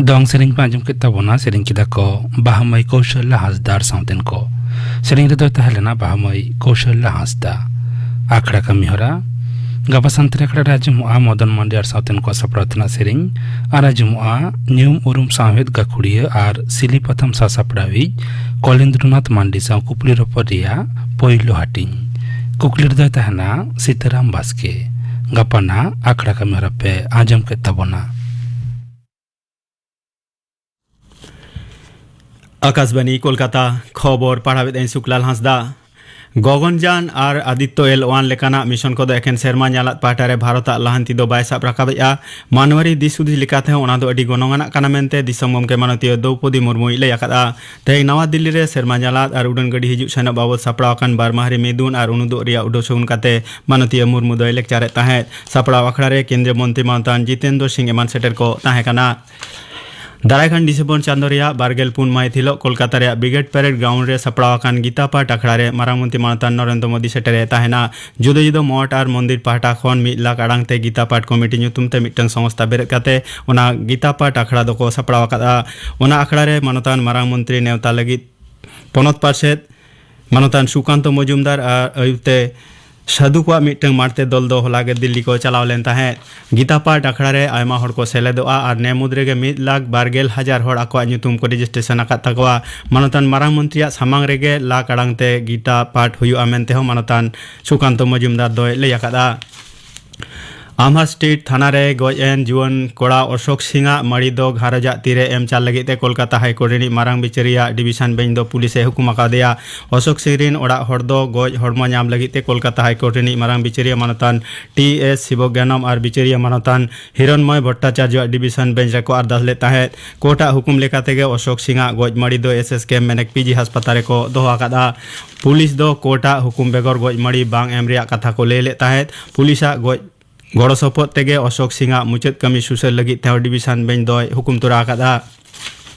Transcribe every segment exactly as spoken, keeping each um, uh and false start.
ᱫᱚᱝ ᱥᱮᱨᱮᱧ ᱯᱮ ᱟᱸᱡᱚᱢ ᱠᱮᱫ ᱛᱟᱵᱚᱱᱟ᱾ ᱥᱮᱨᱮᱧ ᱠᱮᱫᱟ ᱠᱚ ᱵᱟᱦᱟᱢᱟᱹᱭ ᱠᱳᱥᱟᱞᱭᱟ ᱦᱟᱸᱥᱫᱟ ᱟᱨ ᱥᱟᱶᱛᱮᱱ ᱠᱚ᱾ ᱥᱮᱨᱮᱧ ᱨᱮᱫᱚᱭ ᱛᱟᱦᱮᱸ ᱞᱮᱱᱟ ᱵᱟᱦᱟᱢᱟᱹᱭ ᱠᱳᱥᱟᱞᱭᱟ ᱦᱟᱸᱥᱫᱟ᱾ ᱟᱠᱷᱲᱟ ᱠᱟᱹᱢᱤ ᱦᱚᱨᱟ ᱜᱟᱯᱟ ᱥᱟᱱᱛᱟᱲᱤ ᱟᱠᱷᱲᱟ ᱨᱮ ᱟᱸᱡᱚᱢᱚᱜᱼᱟ ᱢᱚᱫᱚᱱ ᱢᱟᱱᱰᱤ ᱟᱨ ᱥᱟᱶᱛᱮᱱ ᱠᱚᱣᱟᱜ ᱥᱟᱯᱲᱟᱣ ᱛᱮᱱᱟᱜ ᱥᱮᱨᱮᱧ, ᱟᱨ ᱟᱸᱡᱚᱢᱚᱜᱼᱟ ᱧᱩᱢ ᱩᱨᱩᱢ ᱥᱟᱶᱦᱮᱫ ᱜᱟᱹᱠᱷᱩᱲᱤᱭᱟᱹ ᱟᱨ ᱥᱤᱞᱤ ᱯᱟᱛᱷᱟᱢ ᱥᱟᱥᱟᱯᱲᱟᱣᱤᱡ ᱠᱚᱞᱮᱱᱫᱨᱚᱱᱟᱛᱷ ᱢᱟᱱᱰᱤ ᱥᱟᱶ ᱠᱩᱠᱞᱤ ᱨᱚᱯᱚᱲ ᱨᱮᱭᱟᱜ ᱯᱳᱭᱞᱳ ᱦᱟᱹᱴᱤᱧ᱾ ᱠᱩᱠᱞᱤ ᱨᱮᱫᱚᱭ ᱛᱟᱦᱮᱱᱟ ᱥᱤᱛᱟᱹᱨᱟᱢ ᱵᱟᱥᱠᱮ᱾ ᱜᱟᱯᱟᱱᱟᱜ ᱟᱠᱷᱲᱟ ᱠᱟᱹᱢᱤ ᱦᱚᱨᱟ ᱯᱮ ᱟᱸᱡᱚᱢ ᱠᱮᱫ ᱛᱟᱵᱚᱱᱟ᱾ ᱟᱠᱟᱥᱵᱟᱱᱤ ᱠᱳᱞᱠᱟᱛᱟ, ᱠᱷᱚᱵᱚᱨ ᱯᱟᱲᱦᱟᱣᱮᱫ ᱟᱹᱧ ᱥᱩᱠᱞᱟᱞ ᱦᱟᱸᱥᱫᱟ᱾ ᱜᱚᱜᱚᱱᱡᱟᱱ ᱟᱨ ᱟᱫᱤᱛᱛᱚ ᱮᱞ ᱳᱣᱟᱱ ᱞᱮᱠᱟᱱᱟᱜ ᱢᱤᱥᱚᱱ ᱠᱚᱫᱚ ᱮᱠᱷᱮᱱ ᱥᱮᱨᱢᱟ ᱧᱟᱞᱟᱫ ᱯᱟᱦᱴᱟ ᱨᱮ ᱵᱷᱟᱨᱚᱛᱟᱜ ᱞᱟᱦᱟᱱᱛᱤ ᱫᱚ ᱵᱟᱭ ᱥᱟᱵ ᱨᱟᱠᱟᱵᱮᱫᱼᱟ᱾ ᱢᱟᱱᱣᱟᱨᱤ ᱫᱤᱥ ᱦᱩᱫᱤᱥ ᱞᱮᱠᱟᱛᱮᱦᱚᱸ ᱚᱱᱟ ᱫᱚ ᱟᱹᱰᱤ ᱜᱚᱱᱚᱝ ᱟᱱᱟᱜ ᱠᱟᱱᱟ ᱢᱮᱱᱛᱮ ᱫᱤᱥᱚᱢ ᱜᱚᱢᱠᱮ ᱢᱟᱱᱚᱛᱤᱭᱟᱹ ᱫᱨᱚᱣᱯᱚᱫᱤ ᱢᱩᱨᱢᱩᱭ ᱞᱟᱹᱭ ᱟᱠᱟᱫᱼᱟ᱾ ᱛᱮᱦᱮᱧ ᱱᱟᱣᱟ ᱫᱤᱞᱞᱤ ᱨᱮ ᱥᱮᱨᱢᱟ ᱧᱟᱞᱟᱫ ᱟᱨ ᱩᱰᱟᱹᱱ ᱜᱟᱹᱰᱤ ᱦᱤᱡᱩᱜ ᱥᱮᱱᱚᱜ ᱵᱟᱵᱚᱫ ᱥᱟᱯᱲᱟᱣ ᱟᱠᱟᱱ ᱵᱟᱨ ᱢᱟᱦᱟ ᱨᱮ ᱢᱤᱫᱩᱱ ᱟᱨ ᱩᱱᱩᱫᱩᱜ ᱨᱮᱭᱟᱜ ᱩᱰᱟᱹᱣ ᱥᱟᱹᱜᱩᱱ ᱠᱟᱛᱮ ᱢᱟᱱᱚᱛᱤᱭᱟᱹ ᱢᱩᱨᱢᱩ ᱫᱚᱭ ᱞᱮᱠᱪᱟᱨᱮᱫ ᱛᱟᱦᱮᱸᱫ᱾ ᱥᱟᱯᱲᱟᱣ ᱟᱠᱷᱲᱟ ᱨᱮ ᱠᱮᱱᱫᱨᱤᱭᱚ ᱢᱚᱱᱛᱨᱤ ᱢᱟᱱᱚᱛᱟᱱ ᱡᱤᱛᱮᱱᱫᱨᱚ ᱥᱤᱝ ᱮᱢᱟᱱ ᱥᱮᱴᱮᱨ ᱠᱚ ᱛᱟᱦᱮᱸ ᱠᱟᱱᱟ᱾ ᱫᱟᱨᱟᱭ ᱠᱟᱱ ᱰᱤᱥᱮᱢᱵᱚᱨ ᱪᱟᱸᱫᱚ ᱨᱮᱭᱟᱜ ᱵᱟᱨᱜᱮᱞ ᱯᱩᱱ ᱢᱟᱹᱦᱤᱛ ᱦᱤᱞᱚᱜ ᱠᱳᱞᱠᱟᱛᱟ ᱨᱮᱭᱟᱜ ᱵᱨᱤᱜᱮᱰ ᱯᱮᱨᱮᱰ ᱜᱨᱟᱣᱩᱱᱰ ᱨᱮ ᱥᱟᱯᱲᱟᱣ ᱟᱠᱟᱱ ᱜᱤᱛᱟ ᱯᱟᱴ ᱟᱠᱷᱲᱟ ᱨᱮ ᱢᱟᱨᱟᱝ ᱢᱚᱱᱛᱨᱤ ᱢᱟᱱᱚᱛᱟᱱ ᱱᱚᱨᱮᱱᱫᱨᱚ ᱢᱳᱫᱤ ᱥᱮᱴᱮᱨᱮ ᱛᱟᱦᱮᱱᱟ᱾ ᱡᱩᱫᱟᱹ ᱡᱩᱫᱟᱹ ᱢᱚᱴᱷ ᱟᱨ ᱢᱚᱱᱫᱤᱨ ᱯᱟᱦᱴᱟ ᱠᱷᱚᱱ ᱢᱤᱫ ᱞᱟᱠᱷ ᱟᱲᱟᱝ ᱛᱮ ᱜᱤᱛᱟ ᱯᱟᱴ ᱠᱚᱢᱤᱴᱤ ᱧᱩᱛᱩᱢ ᱛᱮ ᱢᱤᱫᱴᱟᱝ ᱥᱚᱝᱥᱛᱷᱟ ᱵᱮᱨᱮᱫ ᱠᱟᱛᱮ ᱚᱱᱟ ᱜᱤᱛᱟ ᱯᱟᱴ ᱟᱠᱷᱲᱟ ᱫᱚᱠᱚ ᱥᱟᱯᱲᱟᱣ ᱟᱠᱟᱫᱼᱟ᱾ ᱚᱱᱟ ᱟᱠᱷᱲᱟ ᱨᱮ ᱢᱟᱱᱚᱛᱟᱱ ᱢᱟᱨᱟᱝ ᱢᱚᱱᱛᱨᱤ ᱱᱮᱣᱛᱟ ᱞᱟᱹᱜᱤᱫ ᱯᱚᱱᱚᱛ ᱯᱟᱨᱥᱮᱛ ᱢᱟᱱᱚᱛᱟᱱ ᱥᱩᱠᱟᱱᱛᱚ ᱢᱚᱡᱩᱢᱫᱟᱨ ᱟᱨ ᱟᱹᱭᱩᱨ ᱛᱮ ᱥᱟᱹᱫᱷᱩ ᱠᱚᱣᱟᱜ ᱢᱤᱫᱴᱟᱝ ᱢᱟᱴ ᱛᱮ ᱫᱚᱞ ᱫᱚ ᱦᱚᱞᱟ ᱜᱮ ᱫᱤᱞᱞᱤ ᱠᱚ ᱪᱟᱞᱟᱣ ᱞᱮᱱ ᱛᱟᱦᱮᱸᱫ᱾ ᱜᱤᱛᱟ ᱯᱟᱴ ᱟᱠᱷᱲᱟ ᱨᱮ ᱟᱭᱢᱟ ᱦᱚᱲ ᱠᱚ ᱥᱮᱞᱮᱫᱚᱜᱼᱟ ᱟᱨ ᱱᱮ ᱢᱩᱫᱽ ᱨᱮᱜᱮ ᱢᱤᱫ ᱞᱟᱠᱷ ᱵᱟᱨ ᱜᱮᱞ ᱦᱟᱡᱟᱨ ᱦᱚᱲ ᱟᱠᱚᱣᱟᱜ ᱧᱩᱛᱩᱢ ᱠᱚ ᱨᱮᱡᱤᱥᱴᱨᱮᱥᱚᱱ ᱟᱠᱟᱫ ᱛᱟᱠᱚᱣᱟ᱾ ᱢᱟᱱᱚᱛᱟᱱ ᱢᱟᱨᱟᱝ ᱢᱚᱱᱛᱨᱤᱭᱟᱜ ᱥᱟᱢᱟᱝ ᱨᱮᱜᱮ ᱞᱟ ᱠᱟᱲᱟᱝ ᱛᱮ ᱜᱤᱛᱟ ᱯᱟᱴ ᱦᱩᱭᱩᱜᱼᱟ ᱢᱮᱱᱛᱮ ᱦᱚᱸ ᱢᱟᱱᱚᱛᱟᱱ ᱥᱩᱠᱟᱱᱛᱚ ᱢᱚᱡᱩᱢᱫᱟᱨ ᱫᱚᱭ ᱞᱟᱹᱭ ᱟᱠᱟᱫᱼᱟ᱾ ᱟᱢᱦᱟ ᱥᱴᱨᱤᱴ ᱛᱷᱟᱱᱟ ᱨᱮ ᱜᱚᱡ ᱮᱱ ᱡᱩᱣᱟᱹᱱ ᱠᱚᱲᱟ ᱚᱥᱳᱠ ᱥᱤᱝ ᱟᱜ ᱢᱟᱹᱲᱤ ᱫᱚ ᱜᱷᱟᱨᱚᱸᱡᱽ ᱟᱜ ᱛᱤᱨᱮ ᱮᱢ ᱪᱟᱞ ᱞᱟᱹᱜᱤᱫ ᱛᱮ ᱠᱳᱞᱠᱟᱛᱟ ᱦᱟᱭ ᱠᱳᱨᱴ ᱨᱤᱱᱤᱡ ᱢᱟᱨᱟᱝ ᱵᱤᱪᱟᱹᱨᱤᱭᱟᱹ ᱰᱤᱵᱤᱥᱚᱱ ᱵᱮᱧᱪ ᱫᱚ ᱯᱩᱞᱤᱥ ᱮ ᱦᱩᱠᱩᱢ ᱟᱠᱟᱫᱮᱭᱟ᱾ ᱚᱥᱳᱠ ᱥᱤᱝ ᱨᱤᱱ ᱚᱲᱟᱜ ᱦᱚᱲ ᱫᱚ ᱜᱚᱡ ᱦᱚᱲᱢᱚ ᱧᱟᱢ ᱞᱟᱹᱜᱤᱫ ᱛᱮ ᱠᱳᱞᱠᱟᱛᱟ ᱦᱟᱭ ᱠᱳᱨᱴ ᱨᱤᱱᱤᱡ ᱢᱟᱨᱟᱝ ᱵᱤᱪᱟᱹᱨᱤᱭᱟᱹ ᱢᱟᱱᱚᱛᱟᱱ ᱴᱤ ᱮᱥ ᱥᱤᱵᱚᱜᱽᱜᱟᱱᱚᱢ ᱟᱨ ᱵᱤᱪᱟᱹᱨᱤᱭᱟᱹ ᱢᱟᱱᱚᱛᱟᱱ ᱦᱤᱨᱚᱱᱢᱚᱭ ᱵᱷᱚᱴᱴᱟᱪᱟᱨᱡᱚ ᱟᱜ ᱰᱤᱵᱤᱥᱚᱱ ᱵᱮᱧᱪ ᱨᱮᱠᱚ ᱟᱨᱫᱟᱥ ᱞᱮᱫ ᱛᱟᱦᱮᱸᱫ᱾ ᱠᱳᱨᱴ ᱟᱜ ᱦᱩᱠᱩᱢ ᱞᱮᱠᱟ ᱛᱮᱜᱮ ᱚᱥᱳᱠ ᱥᱤᱝ ᱟᱜ ᱜᱚᱡ ᱢᱟᱹᱲᱤ ᱫᱚ S S K ᱢᱮᱱᱮᱠ P G ᱦᱟᱥᱯᱟᱛᱟᱞ ᱨᱮᱠᱚ ᱫᱚᱦᱚ ᱟᱠᱟᱫᱼᱟ᱾ ᱯᱩᱞᱤᱥ ᱫᱚ ᱠᱳᱨᱴ ᱟᱜ ᱦᱩᱠᱩᱢ ᱵᱮᱜᱚᱨ ᱜᱚᱡ ᱢᱟᱹᱲᱤ ᱵᱟᱝ ᱮᱢ ᱨᱮᱭᱟᱜ ᱠᱟᱛᱷᱟ ᱠᱚ ᱞᱟᱹᱭ ᱞᱮᱫ ᱛᱟᱦᱮᱸᱫ᱾ ᱯᱩᱞᱤᱥ ᱟᱜ ᱜᱚᱡ ᱜᱚᱲᱚ ᱥᱚᱯᱚᱦᱚᱫ ᱛᱮᱜᱮ ᱚᱥᱳᱠ ᱥᱤᱝ ᱟᱜ ᱢᱩᱪᱟᱹᱫ ᱠᱟᱹᱢᱤ ᱥᱩᱥᱟᱹᱨ ᱞᱟᱹᱜᱤᱫ ᱛᱮᱦᱚᱸ ᱰᱤᱵᱤᱥᱚᱱ ᱵᱮᱧᱪ ᱫᱚᱭ ᱦᱩᱠᱩᱢ ᱛᱚᱨᱟ ᱟᱠᱟᱫᱼᱟ᱾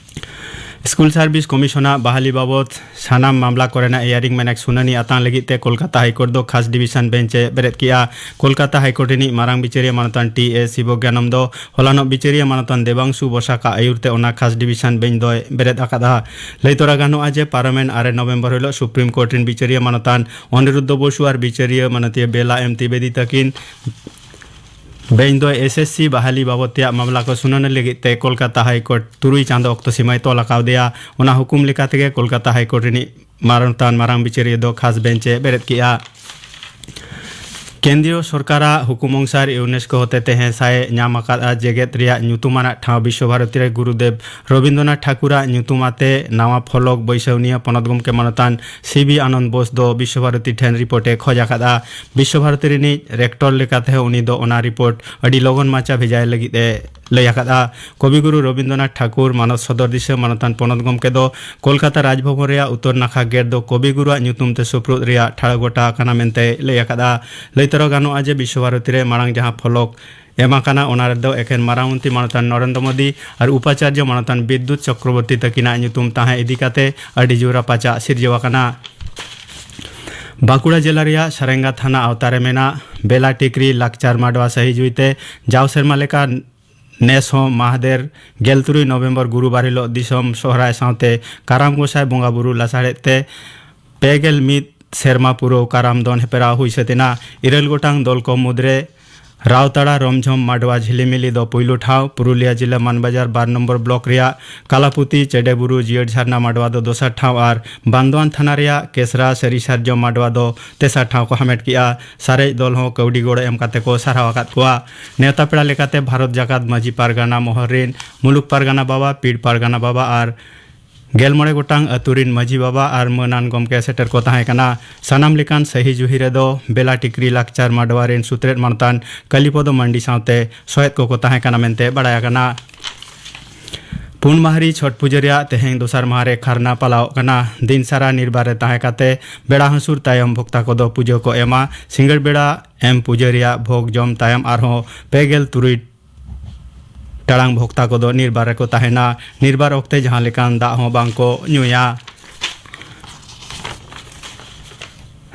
ᱥᱠᱩᱞ ᱥᱟᱨᱵᱷᱤᱥ ᱠᱚᱢᱤᱥᱚᱱᱟᱜ ᱵᱟᱦᱟᱞᱤ ᱵᱟᱵᱚᱛ ᱥᱟᱱᱟᱢ ᱢᱟᱢᱞᱟ ᱠᱚᱨᱮᱱᱟᱜ ᱤᱭᱟᱨᱤᱝ ᱢᱮᱱᱮᱠ ᱥᱩᱱᱟᱹᱱᱤ ᱟᱛᱟᱝ ᱞᱟᱹᱜᱤᱫ ᱛᱮ ᱠᱳᱞᱠᱟᱛᱟ ᱦᱟᱭᱠᱳᱨᱴ ᱫᱚ ᱠᱷᱟᱥ ᱰᱤᱵᱤᱥᱚᱱ ᱵᱮᱧᱪ ᱮ ᱵᱮᱨᱮᱫ ᱠᱮᱫᱼᱟ᱾ ᱠᱳᱞᱠᱟᱛᱟ ᱦᱟᱭᱠᱳᱨᱴ ᱨᱤᱱᱤᱡ ᱢᱟᱨᱟᱝ ᱵᱤᱪᱟᱹᱨᱤᱭᱟᱹ ᱢᱟᱱᱚᱛᱟᱱ ᱴᱤ ᱮ ᱥᱤᱵᱚᱜᱽᱜᱟᱱᱚᱱᱫᱚ ᱦᱚᱞᱟᱱᱚᱜ ᱵᱤᱪᱟᱹᱨᱤᱭᱟᱹ ᱢᱟᱱᱚᱛᱟᱱ ᱫᱮᱵᱟᱝᱥᱩ ᱵᱚᱥᱟᱠᱟᱜ ᱟᱹᱭᱩᱨ ᱛᱮ ᱚᱱᱟ ᱠᱷᱟᱥ ᱰᱤᱵᱤᱥᱚᱱ ᱵᱮᱧᱪ ᱫᱚᱭ ᱵᱮᱨᱮᱫ ᱟᱠᱟᱫᱼᱟ᱾ ᱞᱟᱹᱭ ᱛᱚᱨᱟ ᱜᱟᱱᱚᱜᱼᱟ ᱡᱮ ᱯᱟᱨᱚᱢᱮᱱ ᱟᱨᱮ ᱱᱚᱵᱷᱮᱢᱵᱚᱨ ᱦᱤᱞᱳᱜ ᱥᱩᱯᱨᱤᱢ ᱠᱳᱨᱴ ᱨᱤᱱ ᱵᱤᱪᱟᱹᱨᱤᱭᱟᱹ ᱢᱟᱱᱚᱛᱟᱱ ᱚᱱᱤᱨᱩᱫᱽᱫᱷᱚ ᱵᱚᱥᱩ ᱟᱨ ᱵᱤᱪᱟᱹᱨᱤᱭᱟᱹ ᱢᱟᱱᱚᱛᱤᱭᱟᱹ ᱵᱮᱞᱟ ᱮᱢ ᱛᱤᱵᱮᱫᱤ ᱛᱟᱹᱠᱤᱱ ᱵᱮᱧᱪ ᱫᱚ ᱮᱥ ᱮᱥ ᱥᱤ ᱵᱟᱦᱟᱞᱤ ᱵᱟᱵᱚᱫ ᱛᱮᱭᱟᱜ ᱢᱟᱢᱞᱟ ᱠᱚ ᱥᱩᱱᱟᱹᱱᱤ ᱞᱟᱹᱜᱤᱫ ᱛᱮ ᱠᱳᱞᱠᱟᱛᱟ ᱦᱟᱭ ᱠᱳᱨᱴ ᱛᱩᱨᱩᱭ ᱪᱟᱸᱫᱚ ᱚᱠᱛᱚ ᱥᱤᱢᱟᱭ ᱛᱚᱞ ᱟᱠᱟᱣᱫᱮᱭᱟ᱾ ᱚᱱᱟ ᱦᱩᱠᱩᱢ ᱞᱮᱠᱟ ᱛᱮᱜᱮ ᱠᱳᱞᱠᱟᱛᱟ ᱦᱟᱭ ᱠᱳᱨᱴ ᱨᱤᱱᱤᱡ ᱢᱟᱱᱚᱛᱟᱱ ᱢᱟᱨᱟᱝ ᱵᱤᱪᱟᱹᱨᱤᱭᱟᱹ ᱫᱚ ᱠᱷᱟᱥ ᱵᱮᱧᱪ ᱮ ᱵᱮᱨᱮᱫ ᱠᱮᱫᱼᱟ᱾ ᱠᱮᱱᱫᱨᱤᱭᱚ ᱥᱚᱨᱠᱟᱨᱟᱜ ᱦᱩᱠᱩᱢ ᱚᱱᱩᱥᱟᱨ ᱤᱭᱩᱱᱮᱥᱠᱳ ᱦᱚᱛᱮ ᱛᱮᱦᱮᱸ ᱥᱟᱭ ᱧᱟᱢ ᱟᱠᱟᱫᱼᱟ ᱡᱮᱜᱮᱛ ᱨᱮᱭᱟᱜ ᱧᱩᱛᱩᱢᱟᱱᱟᱜ ᱴᱷᱟᱶ ᱵᱤᱥᱥᱚ ᱵᱷᱟᱨᱚᱛᱤ ᱨᱮ ᱜᱩᱨᱩᱫᱮᱵᱽ ᱨᱚᱵᱤᱱᱫᱨᱚᱱᱟᱛᱷ ᱴᱷᱟᱠᱩᱨᱟᱜ ᱧᱩᱛᱩᱢ ᱟᱛᱮ ᱱᱟᱣᱟ ᱯᱷᱚᱞᱚᱠ ᱵᱟᱹᱭᱥᱟᱹᱣ ᱱᱤᱭᱟᱹ ᱯᱚᱱᱚᱛ ᱜᱚᱢᱠᱮ ᱢᱟᱱᱚᱛᱟᱱ ᱥᱤ ᱵᱤ ᱟᱱᱚᱱᱫ ᱵᱳᱥ ᱫᱚ ᱵᱤᱥᱥᱚ ᱵᱷᱟᱨᱚᱛᱤ ᱴᱷᱮᱱ ᱨᱤᱯᱳᱨᱴ ᱮ ᱠᱷᱚᱡᱽ ᱟᱠᱟᱫᱼᱟ᱾ ᱵᱤᱥᱥᱚ ᱵᱷᱟᱨᱚᱛᱤ ᱨᱤᱱᱤᱡ ᱨᱮᱠᱴᱚᱨ ᱞᱮᱠᱟᱛᱮ ᱦᱚᱸ ᱩᱱᱤ ᱫᱚ ᱚᱱᱟ ᱨᱤᱯᱳᱨᱴ ᱟᱹᱰᱤ ᱞᱚᱜᱚᱱ ᱢᱟᱪᱷᱟ ᱵᱷᱮᱡᱟᱭ ᱞᱟᱹᱜᱤᱫ ᱮ ᱞᱟᱹᱭ ᱟᱠᱟᱫᱼᱟ᱾ ᱠᱚᱵᱤᱜᱩᱨᱩ ᱨᱚᱵᱤᱱᱫᱨᱚᱱᱟᱛᱷ ᱴᱷᱟᱠᱩᱨ ᱢᱟᱱᱚᱛ ᱥᱚᱫᱚᱨ ᱫᱤᱥᱟᱹ ᱢᱟᱱᱚᱛᱟᱱ ᱯᱚᱱᱚᱛ ᱜᱚᱢᱠᱮ ᱫᱚ ᱠᱳᱞᱠᱟᱛᱟ ᱨᱟᱡᱽᱵᱷᱚᱵᱚᱱ ᱨᱮᱭᱟᱜ ᱩᱛᱛᱚᱨ ᱱᱟᱠᱷᱟ ᱜᱮᱴ ᱫᱚ ᱠᱚᱵᱤᱜᱩᱨᱩᱣᱟᱜ ᱧᱩᱛᱩᱢ ᱛᱮ ᱥᱩᱯᱨᱩᱫ ᱨᱮᱭᱟᱜ ᱴᱷᱟᱲ ᱜᱚᱴᱟ ᱟᱠᱟᱱᱟ ᱢᱮᱱᱛᱮᱭ ᱞᱟᱹᱭ ᱟᱠᱟᱫᱼᱟ᱾ ᱞᱟᱹᱭ ᱛᱚᱨᱟ ᱜᱟᱱᱚᱜᱼᱟ ᱡᱮ ᱵᱤᱥᱥᱚ ᱵᱷᱟᱨᱚᱛᱤ ᱨᱮ ᱢᱟᱲᱟᱝ ᱡᱟᱦᱟᱸ ᱯᱷᱚᱞᱚᱠ ᱮᱢ ᱟᱠᱟᱱᱟ, ᱚᱱᱟ ᱨᱮᱫᱚ ᱮᱠᱷᱮᱱ ᱢᱟᱨᱟᱝ ᱢᱚᱱᱛᱨᱤ ᱢᱟᱱᱚᱛᱟᱱ ᱱᱚᱨᱮᱱᱫᱨᱚ ᱢᱳᱫᱤ ᱟᱨ ᱩᱯᱟᱪᱟᱨᱡᱚ ᱢᱟᱱᱚᱛᱟᱱ ᱵᱤᱫᱽᱫᱩᱛ ᱪᱚᱠᱨᱚᱵᱚᱨᱛᱤ ᱛᱟᱹᱠᱤᱱᱟᱜ ᱧᱩᱛᱩᱢ ᱛᱟᱦᱮᱸ ᱤᱫᱤ ᱠᱟᱛᱮ ᱟᱹᱰᱤ ᱡᱳᱨ ᱨᱟᱯᱟᱪᱟᱜ ᱥᱤᱨᱡᱟᱹᱣ ᱟᱠᱟᱱᱟ᱾ ᱵᱟᱸᱠᱩᱲᱟ ᱡᱮᱞᱟ ᱨᱮᱭᱟᱜ ᱥᱟᱨᱮᱝᱜᱟ ᱛᱷᱟᱱᱟ ᱟᱣᱛᱟ ᱨᱮ ᱢᱮᱱᱟᱜ ᱵᱮᱞᱟ ᱴᱤᱠᱨᱤ ᱞᱟᱠᱪᱟᱨ ᱢᱟᱰᱣᱟ ᱥᱟᱹᱦᱤ ᱡᱩᱦᱤᱛᱮ ᱡᱟᱣ ᱥᱮᱨᱢᱟ ᱞᱮᱠᱟ ᱱᱮᱥ ᱦᱚᱸ ᱢᱟᱦᱫᱮᱨ ᱜᱮᱞ ᱛᱩᱨᱩᱭ ᱱᱚᱵᱷᱮᱢᱵᱚᱨ ᱜᱩᱨᱩᱵᱟᱨ ᱦᱤᱞᱳᱜ ᱫᱤᱥᱚᱢ ᱥᱚᱦᱨᱟᱭ ᱥᱟᱶᱛᱮ ᱠᱟᱨᱟᱢ ᱜᱚᱸᱥᱟᱭ ᱵᱚᱸᱜᱟ ᱵᱩᱨᱩ ᱞᱟᱥᱟᱲᱦᱮᱫ ᱛᱮ ᱯᱮ ᱜᱮᱞ ᱢᱤᱫ ᱥᱮᱨᱢᱟ ᱯᱩᱨᱟᱹᱣ ᱠᱟᱨᱟᱢ ᱫᱚᱱ ᱦᱮᱯᱨᱟᱣ ᱦᱩᱭ ᱥᱟᱹᱛ ᱮᱱᱟ᱾ ᱤᱨᱟᱹᱞ ᱜᱚᱴᱟᱝ ᱫᱚᱞ ᱠᱚ ᱢᱩᱫᱽᱨᱮ ᱨᱟᱣᱛᱟᱲᱟ ᱨᱚᱢᱡᱷᱚᱢ ᱢᱟᱰᱣᱟ ᱡᱷᱤᱞᱤᱢᱤᱞᱤ ᱫᱚ ᱯᱩᱭᱞᱩ ᱴᱷᱟᱶ, ᱯᱩᱨᱩᱞᱤᱭᱟ ᱡᱤᱞᱟᱹ ᱢᱟᱱᱵᱟᱡᱟᱨ ᱵᱟᱨ ᱱᱚᱢᱵᱚᱨ ᱵᱞᱚᱠ ᱨᱮᱭᱟᱜ ᱠᱟᱞᱟᱯᱩᱛᱤ ᱪᱮᱰᱮᱵᱩᱨᱩ ᱡᱤᱭᱟᱹᱲ ᱡᱷᱟᱨᱱᱟ ᱢᱟᱰᱣᱟ ᱫᱚ ᱫᱚᱥᱟᱨ ᱴᱷᱟᱶ ᱟᱨ ᱵᱟᱱᱫᱳᱣᱟᱱ ᱛᱷᱟᱱᱟ ᱨᱮᱭᱟᱜ ᱠᱮᱥᱨᱟ ᱥᱟᱹᱨᱤ ᱥᱟᱨᱡᱚᱢ ᱢᱟᱰᱣᱟ ᱫᱚ ᱛᱮᱥᱟᱨ ᱴᱷᱟᱶ ᱠᱚ ᱦᱟᱢᱮᱴ ᱠᱮᱫᱼᱟ᱾ ᱥᱟᱨᱮᱡ ᱫᱚᱞ ᱦᱚᱸ ᱠᱟᱹᱣᱰᱤ ᱜᱚᱲᱚ ᱮᱢ ᱠᱟᱛᱮ ᱠᱚ ᱥᱟᱨᱦᱟᱣ ᱟᱠᱟᱫ ᱠᱚᱣᱟ᱾ ᱱᱮᱣᱛᱟ ᱯᱮᱲᱟ ᱞᱮᱠᱟᱛᱮ ᱵᱷᱟᱨᱚᱛ ᱡᱟᱠᱟᱛ ᱢᱟᱹᱡᱷᱤ ᱯᱟᱨᱜᱟᱱᱟ ᱢᱚᱦᱚᱞ ᱨᱤᱱ ᱢᱩᱞᱩᱠ ᱯᱟᱨᱜᱟᱱᱟ ᱵᱟᱵᱟ, ᱯᱤᱲ ᱯᱟᱨᱜᱟᱱᱟ ᱵᱟᱵᱟ ᱟᱨ ᱜᱮᱞ ᱢᱚᱬᱮ ᱜᱚᱴᱟᱝ ᱟᱹᱛᱩ ᱨᱤᱱ ᱢᱟᱹᱡᱷᱤ ᱵᱟᱵᱟ ᱟᱨ ᱢᱟᱹᱱᱟᱱ ᱜᱚᱢᱠᱮ ᱥᱮᱴᱮᱨ ᱠᱚ ᱛᱟᱦᱮᱸ ᱠᱟᱱᱟ᱾ ᱥᱟᱱᱟᱢ ᱞᱮᱠᱟᱱ ᱥᱟᱹᱦᱤ ᱡᱩᱦᱤ ᱨᱮᱫᱚ ᱵᱮᱞᱟ ᱴᱤᱠᱨᱤ ᱞᱟᱠᱪᱟᱨ ᱢᱟᱰᱣᱟ ᱨᱤᱱ ᱥᱩᱛᱨᱮᱫ ᱢᱟᱱᱚᱛᱟᱱ ᱠᱟᱞᱤᱯᱚᱫᱚ ᱢᱟᱱᱰᱤ ᱥᱟᱶᱛᱮ ᱥᱚᱦᱮᱫ ᱠᱚᱠᱚ ᱛᱟᱦᱮᱸ ᱠᱟᱱᱟ ᱢᱮᱱᱛᱮ ᱵᱟᱲᱟᱭ ᱟᱠᱟᱱᱟ᱾ ᱯᱩᱱ ᱢᱟᱦᱟᱨᱤ ᱪᱷᱚᱴ ᱯᱩᱡᱟᱹ ᱨᱮᱭᱟᱜ ᱛᱮᱦᱮᱧ ᱫᱚᱥᱟᱨ ᱢᱟᱦᱟ ᱨᱮ ᱠᱷᱟᱨᱱᱟ ᱯᱟᱞᱟᱣᱚᱜ ᱠᱟᱱᱟ᱾ ᱫᱤᱱ ᱥᱟᱨᱟ ᱱᱤᱨᱵᱟᱨ ᱨᱮ ᱛᱟᱦᱮᱸ ᱠᱟᱛᱮ ᱵᱮᱲᱟ ᱦᱟᱹᱥᱩᱨ ᱛᱟᱭᱚᱢ ᱵᱷᱚᱠᱛᱟ ᱠᱚᱫᱚ ᱯᱩᱡᱟᱹ ᱠᱚ ᱮᱢᱟ᱾ ᱥᱤᱸᱜᱟᱹᱲ ᱵᱮᱲᱟ ᱮᱢ ᱯᱩᱡᱟᱹ ᱨᱮᱭᱟᱜ ᱵᱷᱳᱜᱽ ᱡᱚᱢ ᱛᱟᱭᱚᱢ ᱟᱨᱦᱚᱸ ᱯᱮ ᱜᱮᱞ ᱛᱩᱨᱩᱭ ᱴᱟᱲᱟᱝ ᱵᱷᱚᱠᱛᱟ ᱠᱚᱫᱚ ᱱᱤᱨᱵᱟᱨ ᱨᱮᱠᱚ ᱛᱟᱦᱮᱱᱟ᱾ ᱱᱤᱨᱵᱟᱨ ᱚᱠᱛᱮ ᱡᱟᱦᱟᱸ ᱞᱮᱠᱟᱱ ᱫᱟᱜ ᱦᱚᱸ ᱵᱟᱝ ᱠᱚ ᱧᱩᱭᱟ᱾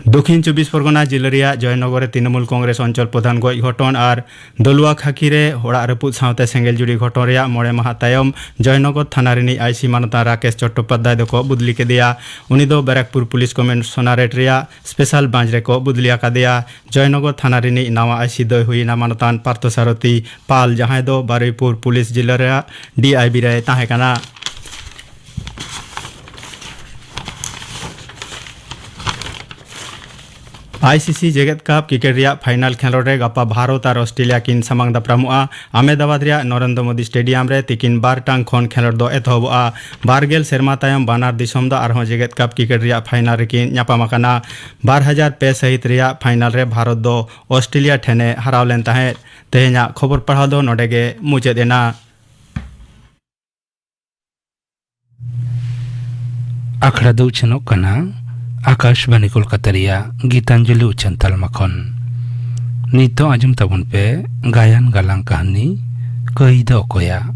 ᱫᱚᱠᱷᱤᱱ ᱪᱚᱵᱵᱤᱥ ᱯᱚᱨᱜᱚᱱᱟ ᱡᱤᱞᱟᱹ ᱨᱮᱭᱟᱜ ᱡᱚᱭᱱᱚᱜᱚᱨ ᱨᱮ ᱛᱨᱤᱱᱚᱢᱩᱞ ᱠᱚᱝᱜᱨᱮᱥ ᱚᱧᱪᱚᱞ ᱯᱨᱚᱫᱷᱟᱱ ᱜᱚᱡ ᱜᱷᱚᱴᱚᱱ ᱟᱨ ᱫᱚᱞᱩᱣᱟ ᱠᱷᱟᱹᱠᱤ ᱨᱮ ᱚᱲᱟᱜ ᱨᱟᱹᱯᱩᱫ ᱥᱟᱶᱛᱮ ᱥᱮᱸᱜᱮᱞ ᱡᱩᱨᱤ ᱜᱷᱚᱴᱚᱱ ᱨᱮᱭᱟᱜ ᱢᱚᱬᱮ ᱢᱟᱦᱟ ᱛᱟᱭᱚᱢ ᱡᱚᱭᱱᱚᱜᱚᱨ ᱛᱷᱟᱱᱟ ᱨᱤᱱᱤᱡ ᱟᱭ ᱥᱤ ᱢᱟᱱᱚᱛᱟᱱ ᱨᱟᱠᱮᱥ ᱪᱚᱴᱴᱳᱯᱟᱫᱽᱫᱷᱟᱭ ᱫᱚᱠᱚ ᱵᱚᱫᱞᱤ ᱠᱮᱫᱮᱭᱟ᱾ ᱩᱱᱤ ᱫᱚ ᱵᱮᱨᱟᱠᱯᱩᱨ ᱯᱩᱞᱤᱥ ᱠᱚᱢᱤᱥᱚᱱᱟᱨᱮᱴ ᱨᱮᱭᱟᱜ ᱥᱯᱮᱥᱟᱞ ᱵᱨᱟᱧᱪ ᱨᱮᱠᱚ ᱵᱚᱫᱞᱤ ᱟᱠᱟᱫᱮᱭᱟ᱾ ᱡᱚᱭᱱᱚᱜᱚᱨ ᱛᱷᱟᱱᱟ ᱨᱤᱱᱤᱡ ᱱᱟᱣᱟ ᱟᱭ ᱥᱤ ᱫᱚᱭ ᱦᱩᱭᱮᱱᱟ ᱢᱟᱱᱚᱛᱟᱱ ᱯᱟᱨᱛᱷᱚ ᱥᱟᱨᱚᱛᱷᱤ ᱯᱟᱞ, ᱡᱟᱦᱟᱸᱭ ᱫᱚ ᱵᱟᱨᱩᱭᱯᱩᱨ ᱯᱩᱞᱤᱥ ᱡᱤᱞᱟᱹ ᱨᱮᱭᱟᱜ ᱰᱤ ᱟᱭ ᱵᱤ ᱨᱮᱭ ᱛᱟᱦᱮᱸ ᱠᱟᱱᱟ᱾ ᱟᱭ ᱥᱤ ᱥᱤ ᱡᱮᱜᱮᱛ ᱠᱟᱯ ᱠᱨᱤᱠᱮᱴ ᱨᱮᱭᱟᱜ ᱯᱷᱟᱭᱱᱟᱞ ᱠᱷᱮᱞᱳᱰ ᱨᱮ ᱜᱟᱯᱟ ᱵᱷᱟᱨᱚᱛ ᱟᱨ ᱚᱥᱴᱨᱮᱞᱤᱭᱟ ᱠᱤᱱ ᱥᱟᱢᱟᱝ ᱫᱟᱯᱨᱟᱢᱚᱜᱼᱟ᱾ ᱟᱦᱢᱮᱫᱟᱵᱟᱫᱽ ᱨᱮᱭᱟᱜ ᱱᱚᱨᱮᱱᱫᱨᱚ ᱢᱳᱫᱤ ᱥᱴᱮᱰᱤᱭᱟᱢ ᱨᱮ ᱛᱤᱠᱤᱱ ᱵᱟᱨ ᱴᱟᱲᱟᱝ ᱠᱷᱚᱱ ᱠᱷᱮᱞᱳᱰ ᱫᱚ ᱮᱛᱚᱦᱚᱵᱚᱜᱼᱟ᱾ ᱵᱟᱨ ᱜᱮᱞ ᱥᱮᱨᱢᱟ ᱛᱟᱭᱚᱢ ᱵᱟᱱᱟᱨ ᱫᱤᱥᱚᱢ ᱫᱚ ᱟᱨᱦᱚᱸ ᱡᱮᱜᱮᱛ ᱠᱟᱯ ᱠᱨᱤᱠᱮᱴ ᱨᱮᱭᱟᱜ ᱯᱷᱟᱭᱱᱟᱞ ᱨᱮᱠᱤᱱ ᱧᱟᱯᱟᱢ ᱟᱠᱟᱱᱟ᱾ ᱵᱟᱨ ᱦᱟᱡᱟᱨ ᱯᱮ ᱥᱟᱹᱦᱤᱛ ᱨᱮᱭᱟᱜ ᱯᱷᱟᱭᱱᱟᱞ ᱨᱮ ᱵᱷᱟᱨᱚᱛ ᱫᱚ ᱚᱥᱴᱨᱮᱞᱤᱭᱟ ᱴᱷᱮᱱᱮ ᱦᱟᱨᱟᱣ ᱞᱮᱱ ᱛᱟᱦᱮᱸᱫ᱾ ᱛᱮᱦᱮᱧᱟᱜ ᱠᱷᱚᱵᱚᱨ ᱯᱟᱲᱦᱟᱣ ᱫᱚ ᱱᱚᱰᱮ ᱜᱮ ᱢᱩᱪᱟᱹᱫ ᱮᱱᱟ᱾ ᱟᱠᱷᱲᱟ ᱫᱚ ᱩᱪᱷᱟᱹᱱᱚᱜ ᱠᱟᱱᱟ ᱟᱠᱟᱥᱵᱟᱱᱤ ᱠᱳᱞᱠᱟᱛᱟ ᱨᱮᱭᱟᱜ ᱜᱤᱛᱟᱧᱡᱚᱞᱤ ᱩᱪᱷᱟᱹᱱ ᱛᱟᱞᱢᱟ ᱠᱷᱚᱱ᱾ ᱱᱤᱛ ᱫᱚ ᱟᱸᱡᱚᱢ ᱛᱟᱵᱚᱱ ᱯᱮ ᱜᱟᱭᱟᱱ ᱜᱟᱞᱟᱝ ᱠᱟᱹᱦᱱᱤ ᱠᱟᱹᱭ ᱫᱚ ᱚᱠᱚᱭᱟᱜ?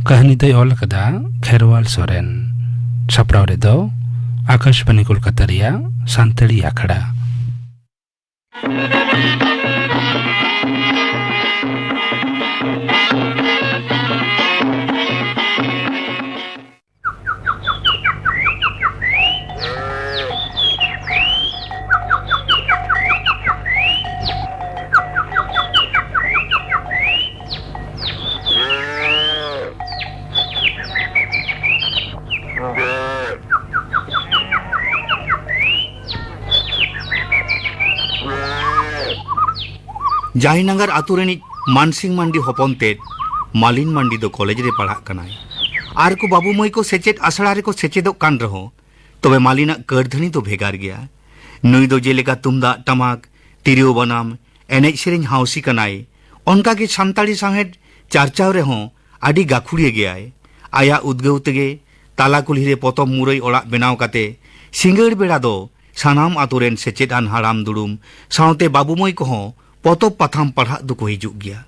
ᱠᱟᱹᱦᱱᱤ ᱫᱚᱭ ᱚᱞ ᱟᱠᱟᱫᱟ ᱠᱷᱮᱨᱣᱟᱞ ᱥᱚᱨᱮᱱ᱾ ᱥᱟᱯᱲᱟᱣ ᱨᱮᱫᱚ ᱟᱠᱟᱥᱵᱟᱱᱤ ᱠᱳᱞᱠᱟᱛᱟ ᱨᱮᱭᱟᱜ ᱥᱟᱱᱛᱟᱲᱤ ᱟᱠᱷᱲᱟ᱾ ᱡᱟᱭᱱᱟᱜᱟᱨ ᱟᱛᱳ ᱨᱤᱱᱤᱡ ᱢᱟᱱᱥᱤᱝ ᱢᱟᱱᱰᱤ ᱦᱚᱯᱚᱱ ᱛᱮᱫ ᱢᱟᱞᱤᱱ ᱢᱟᱱᱰᱤ ᱫᱚ ᱠᱚᱞᱮᱡᱽ ᱨᱮ ᱯᱟᱲᱦᱟᱜ ᱠᱟᱱᱟᱭ᱾ ᱟᱨ ᱠᱚ ᱵᱟᱹᱵᱩ ᱢᱟᱹᱭ ᱠᱚ ᱥᱮᱪᱮᱫ ᱟᱥᱲᱟ ᱨᱮᱠᱚ ᱥᱮᱪᱮᱫᱚᱜ ᱠᱟᱱ ᱨᱮᱦᱚᱸ, ᱛᱚᱵᱮ ᱢᱟᱞᱤᱱᱟᱜ ᱠᱟᱹᱨᱫᱷᱟᱹᱱᱤ ᱫᱚ ᱵᱷᱮᱜᱟᱨ ᱜᱮᱭᱟ᱾ ᱱᱩᱭ ᱫᱚ ᱡᱮᱞᱮᱠᱟ ᱛᱩᱢᱫᱟᱜ ᱴᱟᱢᱟᱠ, ᱛᱤᱨᱭᱳ ᱵᱟᱱᱟᱢ, ᱮᱱᱮᱡ ᱥᱮᱨᱮᱧ ᱦᱟᱣᱥᱤ ᱠᱟᱱᱟᱭ, ᱚᱱᱠᱟᱜᱮ ᱥᱟᱱᱛᱟᱲᱤ ᱥᱟᱶᱦᱮᱫ ᱪᱟᱨᱪᱟᱣ ᱨᱮᱦᱚᱸ ᱟᱹᱰᱤ ᱜᱟᱹᱠᱷᱩᱲᱤᱭᱟᱹ ᱜᱮᱭᱟᱭ᱾ ᱟᱭᱟᱜ ᱩᱫᱽᱜᱟᱹᱣ ᱛᱮᱜᱮ ᱛᱟᱞᱟ ᱠᱩᱞᱦᱤ ᱨᱮ ᱯᱚᱛᱚᱵ ᱢᱩᱨᱟᱹᱭ ᱚᱲᱟᱜ ᱵᱮᱱᱟᱣ ᱠᱟᱛᱮ ᱥᱤᱸᱜᱟᱹᱲ ᱵᱮᱲᱟ ᱫᱚ ᱥᱟᱱᱟᱢ ᱟᱛᱳ ᱨᱮᱱ ᱥᱮᱪᱮᱫ ᱟᱱ ᱦᱟᱲᱟᱢ ᱫᱩᱲᱩᱢ ᱥᱟᱶᱛᱮ ᱵᱟᱹᱵᱩ ᱢᱟᱹᱭ ᱠᱚᱦᱚᱸ ᱯᱚᱛᱚᱵ ᱯᱟᱛᱷᱟᱢ ᱯᱟᱲᱦᱟᱜ ᱫᱚᱠᱚ ᱦᱤᱡᱩᱜ ᱜᱮᱭᱟ᱾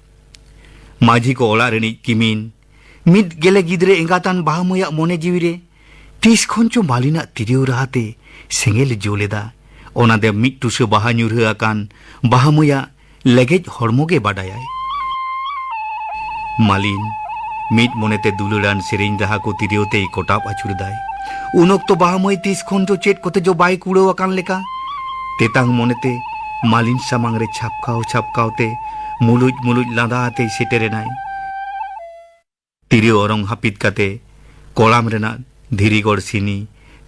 ᱢᱟᱹᱡᱷᱤ ᱠᱚ ᱚᱲᱟᱜ ᱨᱤᱱᱤᱡ ᱠᱤᱢᱤᱱ, ᱢᱤᱫ ᱜᱮᱞᱮ ᱜᱤᱫᱽᱨᱟᱹ ᱮᱸᱜᱟᱛᱟᱱ ᱵᱟᱦᱟ ᱢᱟᱹᱭᱟᱜ ᱢᱚᱱᱮ ᱡᱤᱣᱤ ᱨᱮ ᱛᱤᱥ ᱠᱷᱚᱱ ᱪᱚ ᱢᱟᱹᱞᱤᱱᱟᱜ ᱛᱤᱨᱭᱳ ᱨᱟᱦᱟ ᱛᱮ ᱥᱮᱸᱜᱮᱞ ᱮ ᱡᱩᱞ ᱮᱫᱟ᱾ ᱚᱱᱟ ᱫᱮ ᱢᱤᱫ ᱴᱩᱥᱟᱹ ᱵᱟᱦᱟ ᱧᱩᱨᱦᱟᱹ ᱟᱠᱟᱱ ᱵᱟᱦᱟ ᱢᱟᱹᱭᱟᱜ ᱞᱮᱜᱮᱡ ᱦᱚᱲᱢᱚ ᱜᱮ ᱵᱟᱰᱟᱭᱟᱭ᱾ ᱢᱟᱹᱞᱤᱱ ᱢᱤᱫ ᱢᱚᱱᱮᱛᱮ ᱫᱩᱞᱟᱹᱲᱟᱱ ᱥᱮᱨᱮᱧ ᱨᱟᱦᱟ ᱠᱚ ᱛᱤᱨᱭᱳ ᱛᱮᱭ ᱠᱚᱴᱟᱵ ᱟᱹᱪᱩᱨᱮᱫᱟᱭ᱾ ᱩᱱ ᱚᱠᱛᱚ ᱵᱟᱦᱟ ᱢᱟᱹᱭ ᱛᱤᱥ ᱠᱷᱚᱱ ᱪᱚ ᱪᱮᱫ ᱠᱚᱛᱮ ᱪᱚ ᱵᱟᱭ ᱠᱩᱲᱟᱹᱣ ᱟᱠᱟᱱ ᱞᱮᱠᱟ, ᱛᱮᱛᱟᱝ ᱢᱚᱱᱮᱛᱮ ᱢᱟᱹᱞᱤᱱ ᱥᱟᱢᱟᱝ ᱨᱮ ᱪᱷᱟᱯᱠᱟᱣ ᱪᱷᱟᱯᱠᱟᱣ ᱛᱮ ᱢᱩᱞᱩᱡ ᱢᱩᱞᱩᱡ ᱞᱟᱸᱫᱟ ᱟᱛᱮᱭ ᱥᱮᱴᱮᱨᱮᱱᱟᱭ᱾ ᱛᱤᱨᱭᱳ ᱚᱨᱚᱝ ᱦᱟᱹᱯᱤᱫ ᱠᱟᱛᱮ ᱠᱚᱲᱟᱢ ᱨᱮᱱᱟᱜ ᱫᱷᱤᱨᱤ ᱜᱚᱲ ᱥᱤᱱᱤ,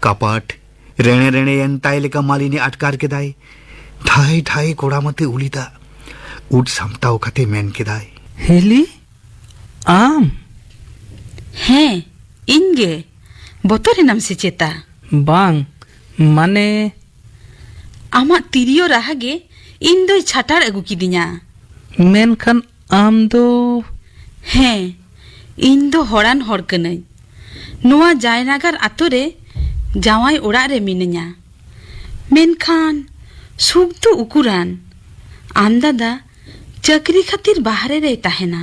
ᱠᱟᱯᱟᱴ, ᱨᱮᱬᱮ ᱨᱮᱬᱮᱭᱮᱱ ᱛᱟᱭ ᱞᱮᱠᱟ ᱢᱟᱹᱞᱤᱱᱤ ᱟᱴᱠᱟᱨ ᱠᱮᱫᱟᱭ᱾ ᱴᱷᱟᱭ ᱴᱷᱟᱭ ᱠᱚᱲᱟᱢ ᱟᱛᱮ ᱩᱞᱤ ᱫᱟᱜ ᱩᱫ ᱥᱟᱢᱴᱟᱣ ᱠᱟᱛᱮ ᱢᱮᱱ ᱠᱮᱫᱟᱭ, ᱦᱤᱞᱤ, ᱟᱢ? ᱦᱮᱸ, ᱤᱧ ᱜᱮ᱾ ᱵᱚᱛᱚᱨ ᱮᱱᱟᱢ ᱥᱮ ᱪᱮᱛᱟ? ᱵᱟᱝ, ᱢᱟᱱᱮ᱾ ᱟᱢᱟᱜ ᱛᱤᱨᱭᱳ ᱨᱟᱦᱟ ᱜᱮ ᱤᱧ ᱫᱚᱭ ᱪᱷᱟᱴᱟᱲ ᱟᱹᱜᱩ ᱠᱤᱫᱤᱧᱟ᱾ ᱢᱮᱱᱠᱷᱟᱱ ᱟᱢ ᱫᱚ? ᱦᱮᱸ, ᱤᱧ ᱫᱚ ᱦᱚᱲᱟᱱ ᱦᱚᱲ ᱠᱟᱹᱱᱟᱹᱧ᱾ ᱱᱚᱣᱟ ᱡᱟᱭᱱᱟᱜᱟᱨ ᱟᱛᱳ ᱨᱮ ᱡᱟᱶᱟᱭ ᱚᱲᱟᱜ ᱨᱮ ᱢᱤᱱᱟᱹᱧᱟ᱾ ᱢᱮᱱᱠᱷᱟᱱ ᱥᱩᱠ ᱫᱚ ᱩᱠᱩᱨᱟᱱ? ᱟᱢ ᱫᱟᱫᱟ ᱪᱟᱹᱠᱨᱤ ᱠᱷᱟᱹᱛᱤᱨ ᱵᱟᱦᱨᱮ ᱨᱮᱭ ᱛᱟᱦᱮᱱᱟ᱾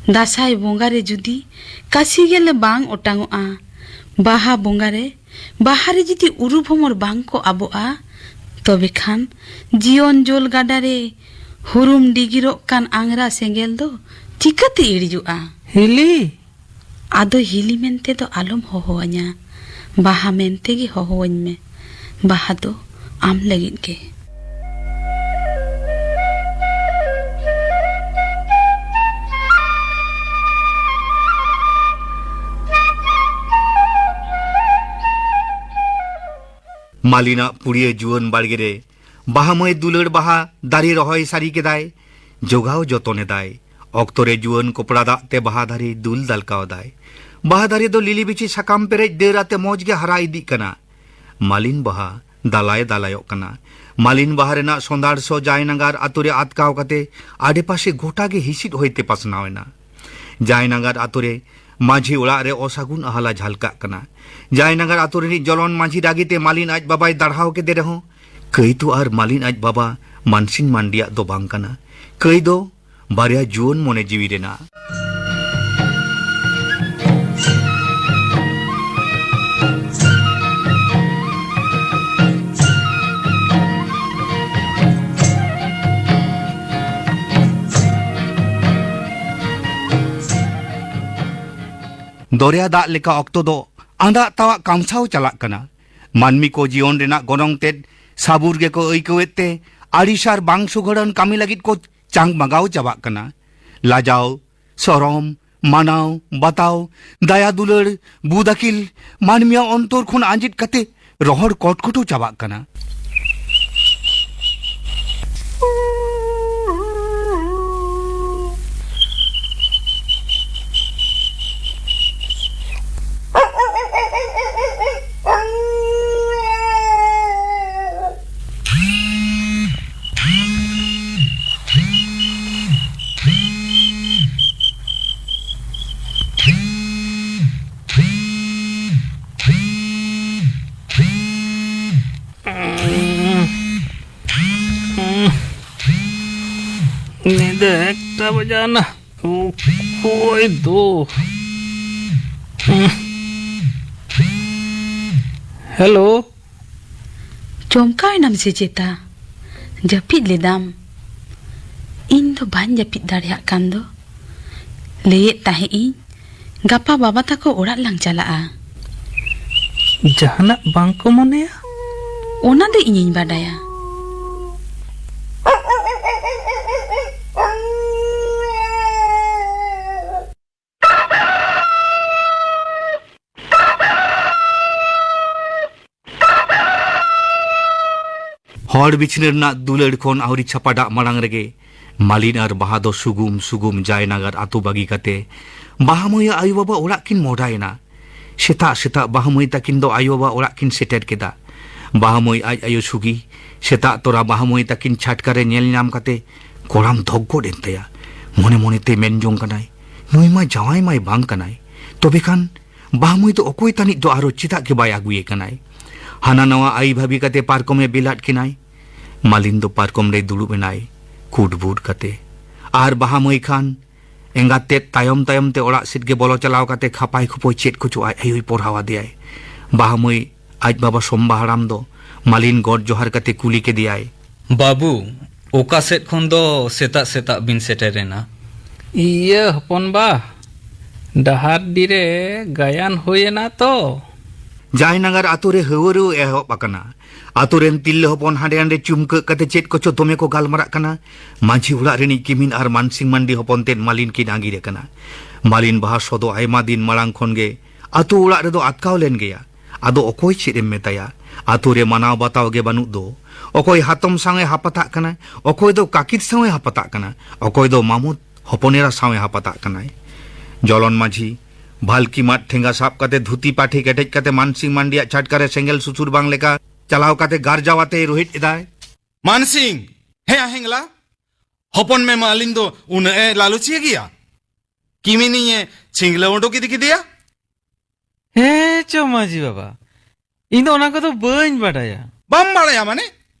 ᱫᱟᱸᱥᱟᱭ ᱵᱚᱸᱜᱟ ᱨᱮ ᱡᱩᱫᱤ ᱠᱟᱥᱤ ᱜᱮᱞᱮ ᱵᱟᱝ ᱚᱴᱟᱝᱚᱜᱼᱟ, ᱵᱟᱦᱟ ᱵᱚᱸᱜᱟ ᱨᱮ ᱵᱟᱦᱟ ᱨᱮ ᱡᱩᱫᱤ ᱩᱨᱩ ᱵᱷᱚᱢᱚᱨ ᱵᱟᱝ ᱠᱚ ᱟᱵᱚᱜᱼᱟ, ᱛᱚᱵᱮ ᱠᱷᱟᱱ ᱡᱤᱭᱚᱱ ᱡᱳᱞ ᱜᱟᱰᱟ ᱨᱮ ᱦᱩᱨᱩᱢ ᱰᱤᱜᱤᱨᱚᱜ ᱠᱟᱱ ᱟᱝᱨᱟ ᱥᱮᱸᱜᱮᱞ ᱫᱚ ᱪᱤᱠᱟᱹᱛᱮ ᱤᱲᱤᱡᱚᱜᱼᱟ? ᱦᱤᱞᱤ! ᱟᱫᱚ ᱦᱤᱞᱤ ᱢᱮᱱᱛᱮ ᱫᱚ ᱟᱞᱚᱢ ᱦᱚᱦᱚᱣᱟᱹᱧᱟ, ᱵᱟᱦᱟ ᱢᱮᱱᱛᱮ ᱜᱮ ᱦᱚᱦᱚᱣᱟᱹᱧ ᱢᱮ᱾ ᱵᱟᱦᱟ ᱫᱚ ᱟᱢ ᱞᱟᱹᱜᱤᱫ ᱜᱮ᱾ ᱢᱟᱹᱞᱤᱱᱟᱜ ᱯᱩᱲᱤᱭᱟᱹ ᱡᱩᱣᱟᱹᱱ ᱵᱟᱲᱜᱮ ᱨᱮ ᱵᱟᱦᱟ ᱢᱟᱹᱭ ᱫᱩᱞᱟᱹᱲ ᱵᱟᱦᱟ ᱫᱟᱨᱮ ᱨᱚᱦᱚᱭ ᱥᱟᱹᱨᱤ ᱠᱮᱫᱟᱭ᱾ ᱡᱚᱜᱟᱣ ᱡᱚᱛᱚᱱ ᱮᱫᱟᱭ᱾ ᱚᱠᱛᱚ ᱨᱮ ᱡᱩᱣᱟᱹᱱ ᱠᱚᱯᱲᱟ ᱫᱟᱜ ᱛᱮ ᱵᱟᱦᱟ ᱫᱟᱨᱮ ᱫᱩᱞ ᱫᱟᱞᱠᱟᱣ ᱫᱟᱭ᱾ ᱵᱟᱦᱟ ᱫᱟᱨᱮ ᱫᱚ ᱞᱤᱞᱤ ᱵᱤᱪᱷᱤ ᱥᱟᱠᱟᱢ ᱯᱮᱨᱮᱡ ᱰᱟᱹᱨ ᱟᱛᱮ ᱢᱚᱡᱽ ᱜᱮ ᱦᱟᱨᱟ ᱤᱫᱤᱜ ᱠᱟᱱᱟ᱾ ᱢᱟᱹᱞᱤᱱ ᱵᱟᱦᱟ ᱫᱟᱞᱟᱭ ᱫᱟᱞᱟᱭᱚᱜ ᱠᱟᱱᱟ᱾ ᱢᱟᱹᱞᱤᱱ ᱵᱟᱦᱟ ᱨᱮᱱᱟᱜ ᱥᱚᱸᱫᱷᱟᱲ ᱥᱚ ᱡᱟᱭᱱᱟᱜᱟᱨ ᱟᱛᱳ ᱨᱮ ᱟᱛᱠᱟᱣ ᱠᱟᱛᱮ ᱟᱰᱮᱯᱟᱥᱮ ᱜᱚᱴᱟ ᱜᱮ ᱦᱤᱥᱤᱫ ᱦᱚᱭᱛᱮ ᱯᱟᱥᱱᱟᱣ ᱮᱱᱟ᱾ ᱡᱟᱭᱱᱟᱜᱟᱨ ᱟᱛᱳ ᱨᱮ ᱢᱟᱹᱡᱷᱤ ᱚᱲᱟᱜ ᱨᱮ ᱚᱥᱟᱹᱜᱩᱱ ᱟᱦᱞᱟ ᱡᱷᱟᱞᱠᱟᱜ ᱠᱟᱱᱟ᱾ ᱡᱟᱭᱱᱟᱜᱟᱨ ᱟᱛᱳ ᱨᱤᱱᱤᱡ ᱡᱚᱞᱚᱱ ᱢᱟᱹᱡᱷᱤ ᱨᱟᱹᱜᱤ ᱛᱮ ᱢᱟᱹᱞᱤᱱ ᱟᱡ ᱵᱟᱵᱟᱭ ᱫᱟᱲᱦᱟᱣ ᱠᱮᱫᱮ ᱨᱮᱦᱚᱸ, ᱠᱟᱹᱭ ᱫᱚ ᱟᱨ ᱢᱟᱹᱞᱤᱱ ᱟᱡ ᱵᱟᱵᱟ ᱢᱟᱱᱥᱤᱝ ᱢᱟᱱᱰᱤᱭᱟᱜ ᱫᱚ ᱵᱟᱝ ᱠᱟᱱᱟ᱾ ᱠᱟᱹᱭ ᱫᱚ ᱵᱟᱨᱭᱟ ᱡᱩᱣᱟᱹᱱ ᱢᱚᱱᱮ ᱡᱤᱣᱤ ᱨᱮᱱᱟᱜ᱾ ᱫᱚᱨᱭᱟ ᱫᱟᱜ ᱞᱮᱠᱟ ᱚᱠᱛᱚ ᱫᱚ ᱟᱸᱫᱟᱜ ᱛᱟᱣᱟᱜ ᱠᱟᱢᱥᱟᱣ ᱪᱟᱞᱟᱜ ᱠᱟᱱᱟ᱾ ᱢᱟᱹᱱᱢᱤ ᱠᱚ ᱡᱤᱭᱚᱱ ᱨᱮᱱᱟᱜ ᱜᱚᱱᱚᱝ ᱛᱮᱫ ᱥᱟᱵᱩᱨ ᱜᱮᱠᱚ ᱟᱹᱭᱠᱟᱹᱣᱮᱫ ᱛᱮ ᱟᱹᱲᱤᱥ ᱟᱨ ᱵᱟᱝ ᱥᱩᱜᱷᱟᱹᱲᱟᱱ ᱠᱟᱹᱢᱤ ᱞᱟᱹᱜᱤᱫ ᱠᱚ ᱪᱟᱝ ᱵᱟᱜᱟᱣ ᱪᱟᱵᱟᱜ ᱠᱟᱱᱟ᱾ ᱞᱟᱡᱟᱣ, ᱥᱚᱨᱚᱢ, ᱢᱟᱱᱟᱣ, ᱵᱟᱛᱟᱣ, ᱫᱟᱭᱟ ᱫᱩᱞᱟᱹᱲ, ᱵᱩᱫ ᱟᱹᱠᱤᱞ ᱢᱟᱹᱱᱢᱤᱭᱟᱜ ᱚᱱᱛᱚᱨ ᱠᱷᱚᱱ ᱟᱸᱡᱮᱫ ᱠᱟᱛᱮ ᱨᱚᱦᱚᱲ ᱠᱚᱴᱠᱚᱴᱚ ᱪᱟᱵᱟᱜ ᱠᱟᱱᱟ᱾ ᱧᱤᱫᱟᱹ ᱮᱠᱴᱟ ᱵᱟᱡᱟᱣᱱᱟ᱾ ᱚᱠᱚᱭ ᱫᱚ? ᱦᱮᱞᱳ᱾ ᱪᱚᱢᱠᱟᱣ ᱮᱱᱟᱢ ᱥᱮ ᱪᱮᱛᱟ? ᱡᱟᱹᱯᱤᱫ ᱞᱮᱫᱟᱢ? ᱤᱧ ᱫᱚ ᱵᱟᱹᱧ ᱡᱟᱹᱯᱤᱫ ᱫᱟᱲᱮᱭᱟᱜ ᱠᱟᱱ ᱫᱚ᱾ ᱞᱟᱹᱭᱮᱫ ᱛᱟᱦᱮᱸᱫ ᱤᱧ, ᱜᱟᱯᱟ ᱵᱟᱵᱟ ᱛᱟᱠᱚ ᱚᱲᱟᱜ ᱞᱟᱝ ᱪᱟᱞᱟᱜᱼᱟ᱾ ᱡᱟᱦᱟᱱᱟᱜ ᱵᱟᱝ ᱠᱚ ᱢᱚᱱᱮᱭᱟ? ᱚᱱᱟ ᱫᱚ ᱤᱧᱤᱧ ᱵᱟᱰᱟᱭᱟ᱾ ᱦᱚᱲ ᱵᱤᱪᱷᱱᱟᱹ ᱨᱮᱱᱟᱜ ᱫᱩᱞᱟᱹᱲ ᱠᱷᱚᱱ ᱟᱹᱣᱨᱤ ᱪᱷᱟᱯᱟᱰᱟᱜ ᱢᱟᱲᱟᱝ ᱨᱮᱜᱮ ᱢᱟᱹᱞᱤᱱ ᱟᱨ ᱵᱟᱦᱟ ᱫᱚ ᱥᱩᱜᱩᱢ ᱥᱩᱜᱩᱢ ᱡᱟᱭᱱᱟᱜᱟᱨ ᱟᱹᱛᱩ ᱵᱟᱹᱜᱤ ᱠᱟᱛᱮ ᱵᱟᱦᱟ ᱢᱟᱹᱭᱟᱜ ᱟᱭᱳ ᱵᱟᱵᱟ ᱚᱲᱟᱜ ᱠᱤᱱ ᱢᱚᱦᱰᱟᱭᱮᱱᱟ᱾ ᱥᱮᱛᱟᱜ ᱥᱮᱛᱟᱜ ᱵᱟᱦᱟ ᱢᱟᱹᱭ ᱛᱟᱹᱠᱤᱱ ᱫᱚ ᱟᱭᱳ ᱵᱟᱵᱟ ᱚᱲᱟᱜ ᱠᱤᱱ ᱥᱮᱴᱮᱨ ᱠᱮᱫᱟ᱾ ᱵᱟᱦᱟ ᱢᱟᱹᱭ ᱟᱡ ᱟᱭᱳ ᱥᱩᱜᱤ ᱥᱮᱛᱟᱜ ᱛᱚᱨᱟ ᱵᱟᱦᱟ ᱢᱟᱹᱭ ᱛᱟᱹᱠᱤᱱ ᱪᱷᱟᱴᱠᱟ ᱨᱮ ᱧᱮᱞ ᱧᱟᱢ ᱠᱟᱛᱮ ᱠᱚᱲᱟᱢ ᱫᱷᱚᱠ ᱜᱚᱫ ᱮᱱ ᱛᱟᱭᱟ᱾ ᱢᱚᱱᱮ ᱢᱚᱱᱮᱛᱮ ᱢᱮᱱ ᱡᱚᱝ ᱠᱟᱱᱟᱭ, "ᱱᱩᱭ ᱢᱟ ᱡᱟᱶᱟᱭ ᱢᱟᱭ ᱵᱟᱝ ᱠᱟᱱᱟᱭ, ᱛᱚᱵᱮ ᱠᱷᱟᱱ ᱵᱟᱦᱟ ᱢᱟᱹᱭ ᱫᱚ ᱚᱠᱚᱭ ᱛᱟᱹᱱᱤᱡ ᱫᱚ ᱟᱨᱚ ᱪᱮᱫᱟᱜ ᱜᱮ ᱵᱟᱭ ᱟᱹᱜᱩᱭᱮ ᱠᱟᱱᱟᱭ?" ᱦᱟᱱᱟ ᱱᱟᱣᱟ ᱟᱭ ᱵᱷᱟᱵᱤ ᱠᱟᱛᱮ ᱯᱟᱨᱠᱚᱢᱮ ᱵᱮᱞᱟᱫ ᱠᱤᱱᱟᱭ᱾ ᱢᱟᱹᱞᱤᱱ ᱫᱚ ᱯᱟᱨᱠᱚᱢ ᱨᱮᱭ ᱫᱩᱲᱩᱵ ᱮᱱᱟᱭ, ᱠᱩᱴᱵᱩᱴ ᱠᱟᱛᱮ᱾ ᱟᱨ ᱵᱟᱦᱟ ᱢᱟᱹᱭ ᱠᱷᱟᱱ ᱮᱸᱜᱟᱛ ᱛᱮᱫ ᱛᱟᱭᱚᱢ ᱛᱟᱭᱚᱢ ᱛᱮ ᱚᱲᱟᱜ ᱥᱮᱫ ᱜᱮ ᱵᱚᱞᱚ ᱪᱟᱞᱟᱣ ᱠᱟᱛᱮ ᱠᱷᱟᱯᱟᱭ ᱠᱷᱩᱯᱟᱹᱭ ᱪᱮᱫ ᱠᱚᱪᱚ ᱟᱡ ᱟᱭᱳᱭ ᱯᱚᱲᱦᱟᱣ ᱟᱫᱮᱭᱟᱭ᱾ ᱵᱟᱦᱟ ᱢᱟᱹᱭ ᱟᱡ ᱵᱟᱵᱟ ᱥᱚᱢᱵᱟ ᱦᱟᱲᱟᱢ ᱫᱚ ᱢᱟᱹᱞᱤᱱ ᱜᱚᱰ ᱡᱚᱦᱟᱨ ᱠᱟᱛᱮ ᱠᱩᱞᱤ ᱠᱮᱫᱮᱭᱟᱭ, "ᱵᱟᱹᱵᱩ, ᱚᱠᱟ ᱥᱮᱫ ᱠᱷᱚᱱ ᱫᱚ ᱥᱮᱛᱟᱜ ᱥᱮᱛᱟᱜ ᱵᱤᱱ ᱥᱮᱴᱮᱨᱮᱱᱟ?" "ᱤᱭᱟᱹ ᱦᱚᱯᱚᱱ ᱵᱟ, ᱰᱟᱦᱟᱨᱰᱤ ᱨᱮ ᱜᱟᱭᱟᱱ ᱦᱩᱭᱮᱱᱟ ᱛᱚ᱾" ᱡᱟᱭᱱᱟᱜᱟᱨ ᱟᱛᱳ ᱨᱮ ᱦᱟᱹᱣᱟᱹᱨᱟᱹᱣ ᱮᱦᱚᱵ ᱟᱠᱟᱱᱟ᱾ ᱟᱛᱳ ᱨᱮᱱ ᱛᱤᱨᱞᱟᱹ ᱦᱚᱯᱚᱱ ᱦᱟᱸᱰᱮ ᱱᱟᱰᱮ ᱪᱩᱢᱠᱟᱹᱜ ᱠᱟᱛᱮ ᱪᱮᱫ ᱠᱚᱪᱚ ᱫᱚᱢᱮ ᱠᱚ ᱜᱟᱞᱢᱟᱨᱟᱜ ᱠᱟᱱᱟ᱾ ᱢᱟᱹᱡᱷᱤ ᱚᱲᱟᱜ ᱨᱤᱱᱤᱡ ᱠᱤᱢᱤᱱ ᱟᱨ ᱢᱟᱱᱥᱤᱝ ᱢᱟᱱᱰᱤ ᱦᱚᱯᱚᱱ ᱛᱮᱫ ᱢᱟᱹᱞᱤᱱ ᱠᱤᱱ ᱟᱸᱜᱤᱨ ᱟᱠᱟᱱᱟ᱾ ᱢᱟᱹᱞᱤᱱ ᱵᱟᱦᱟ ᱥᱚᱫᱚ ᱟᱭᱢᱟ ᱫᱤᱱ ᱢᱟᱲᱟᱝ ᱠᱷᱚᱱ ᱜᱮ ᱟᱛᱳ ᱚᱲᱟᱜ ᱨᱮᱫᱚ ᱟᱛᱠᱟᱣ ᱞᱮᱱ ᱜᱮᱭᱟ᱾ ᱟᱫᱚ ᱚᱠᱚᱭ ᱪᱮᱫ ᱮᱢ ᱢᱮᱛᱟᱭᱟ? ᱟᱛᱳ ᱨᱮ ᱢᱟᱱᱟᱣ ᱵᱟᱛᱟᱣ ᱜᱮ ᱵᱟᱹᱱᱩᱜ ᱫᱚ᱾ ᱚᱠᱚᱭ ᱦᱟᱛᱚᱢ ᱥᱟᱶ ᱮ ᱦᱟᱯᱟᱛᱟᱜ ᱠᱟᱱᱟ, ᱚᱠᱚᱭ ᱫᱚ ᱠᱟᱠᱤᱛ ᱥᱟᱶ ᱮ ᱦᱟᱯᱟᱛᱟᱜ ᱠᱟᱱᱟ, ᱚᱠᱚᱭ ᱫᱚ ᱢᱟᱢᱚ ᱦᱚᱯᱚᱱᱮᱨᱟ ᱥᱟᱶ ᱮ ᱦᱟᱯᱟᱛᱟᱜ ᱠᱟᱱᱟᱭ᱾ ᱡᱚᱞᱚᱱ ᱢᱟᱹᱡᱷᱤ ᱵᱷᱟᱞᱠᱤ ᱢᱟᱫ ᱴᱷᱮᱸᱜᱟ ᱥᱟᱵ ᱠᱟᱛᱮ ᱫᱷᱩᱛᱤ ᱯᱟᱹᱴᱷᱤ ᱠᱮᱴᱮᱡ ᱠᱟᱛᱮ ᱢᱟᱱᱥᱤᱝ ᱢᱟᱱᱰᱤᱭᱟᱜ ᱪᱷᱟᱴᱠᱟ ᱨᱮ ᱥᱮᱸᱜᱮᱞ ᱥᱩᱥᱩᱨ ᱵᱟᱝ ᱞᱮᱠᱟ ᱪᱟᱞᱟᱣ ᱠᱟᱛᱮ ᱜᱟᱨᱡᱟᱣ ᱟᱛᱮ ᱨᱳᱦᱮᱫ ᱮᱫᱟᱭ, "ᱢᱟᱱᱥᱤᱝ, ᱦᱮᱸ ᱦᱮᱸᱜᱞᱟ, ᱦᱚᱯᱚᱱ ᱢᱮ ᱢᱟᱹᱞᱤᱱ ᱫᱚ ᱩᱱᱟᱹᱜ ᱮ ᱞᱟᱞᱚᱪᱤᱭᱟᱹ ᱜᱮᱭᱟ? ᱠᱤᱢᱤᱱᱤᱧ ᱮ ᱪᱷᱤᱝᱞᱟᱹ ᱩᱰᱩᱠ ᱤᱫᱤ ᱠᱮᱫᱮᱭᱟ?" "ᱦᱮᱸ ᱪᱚ ᱢᱟᱹᱡᱷᱤ ᱵᱟᱵᱟ, ᱤᱧ ᱫᱚ ᱚᱱᱟ ᱠᱚᱫᱚ ᱵᱟᱹᱧ ᱵᱟᱰᱟᱭᱟ᱾" "ᱵᱟᱢ ᱵᱟᱲᱟᱭᱟ ᱢᱟᱱᱮ?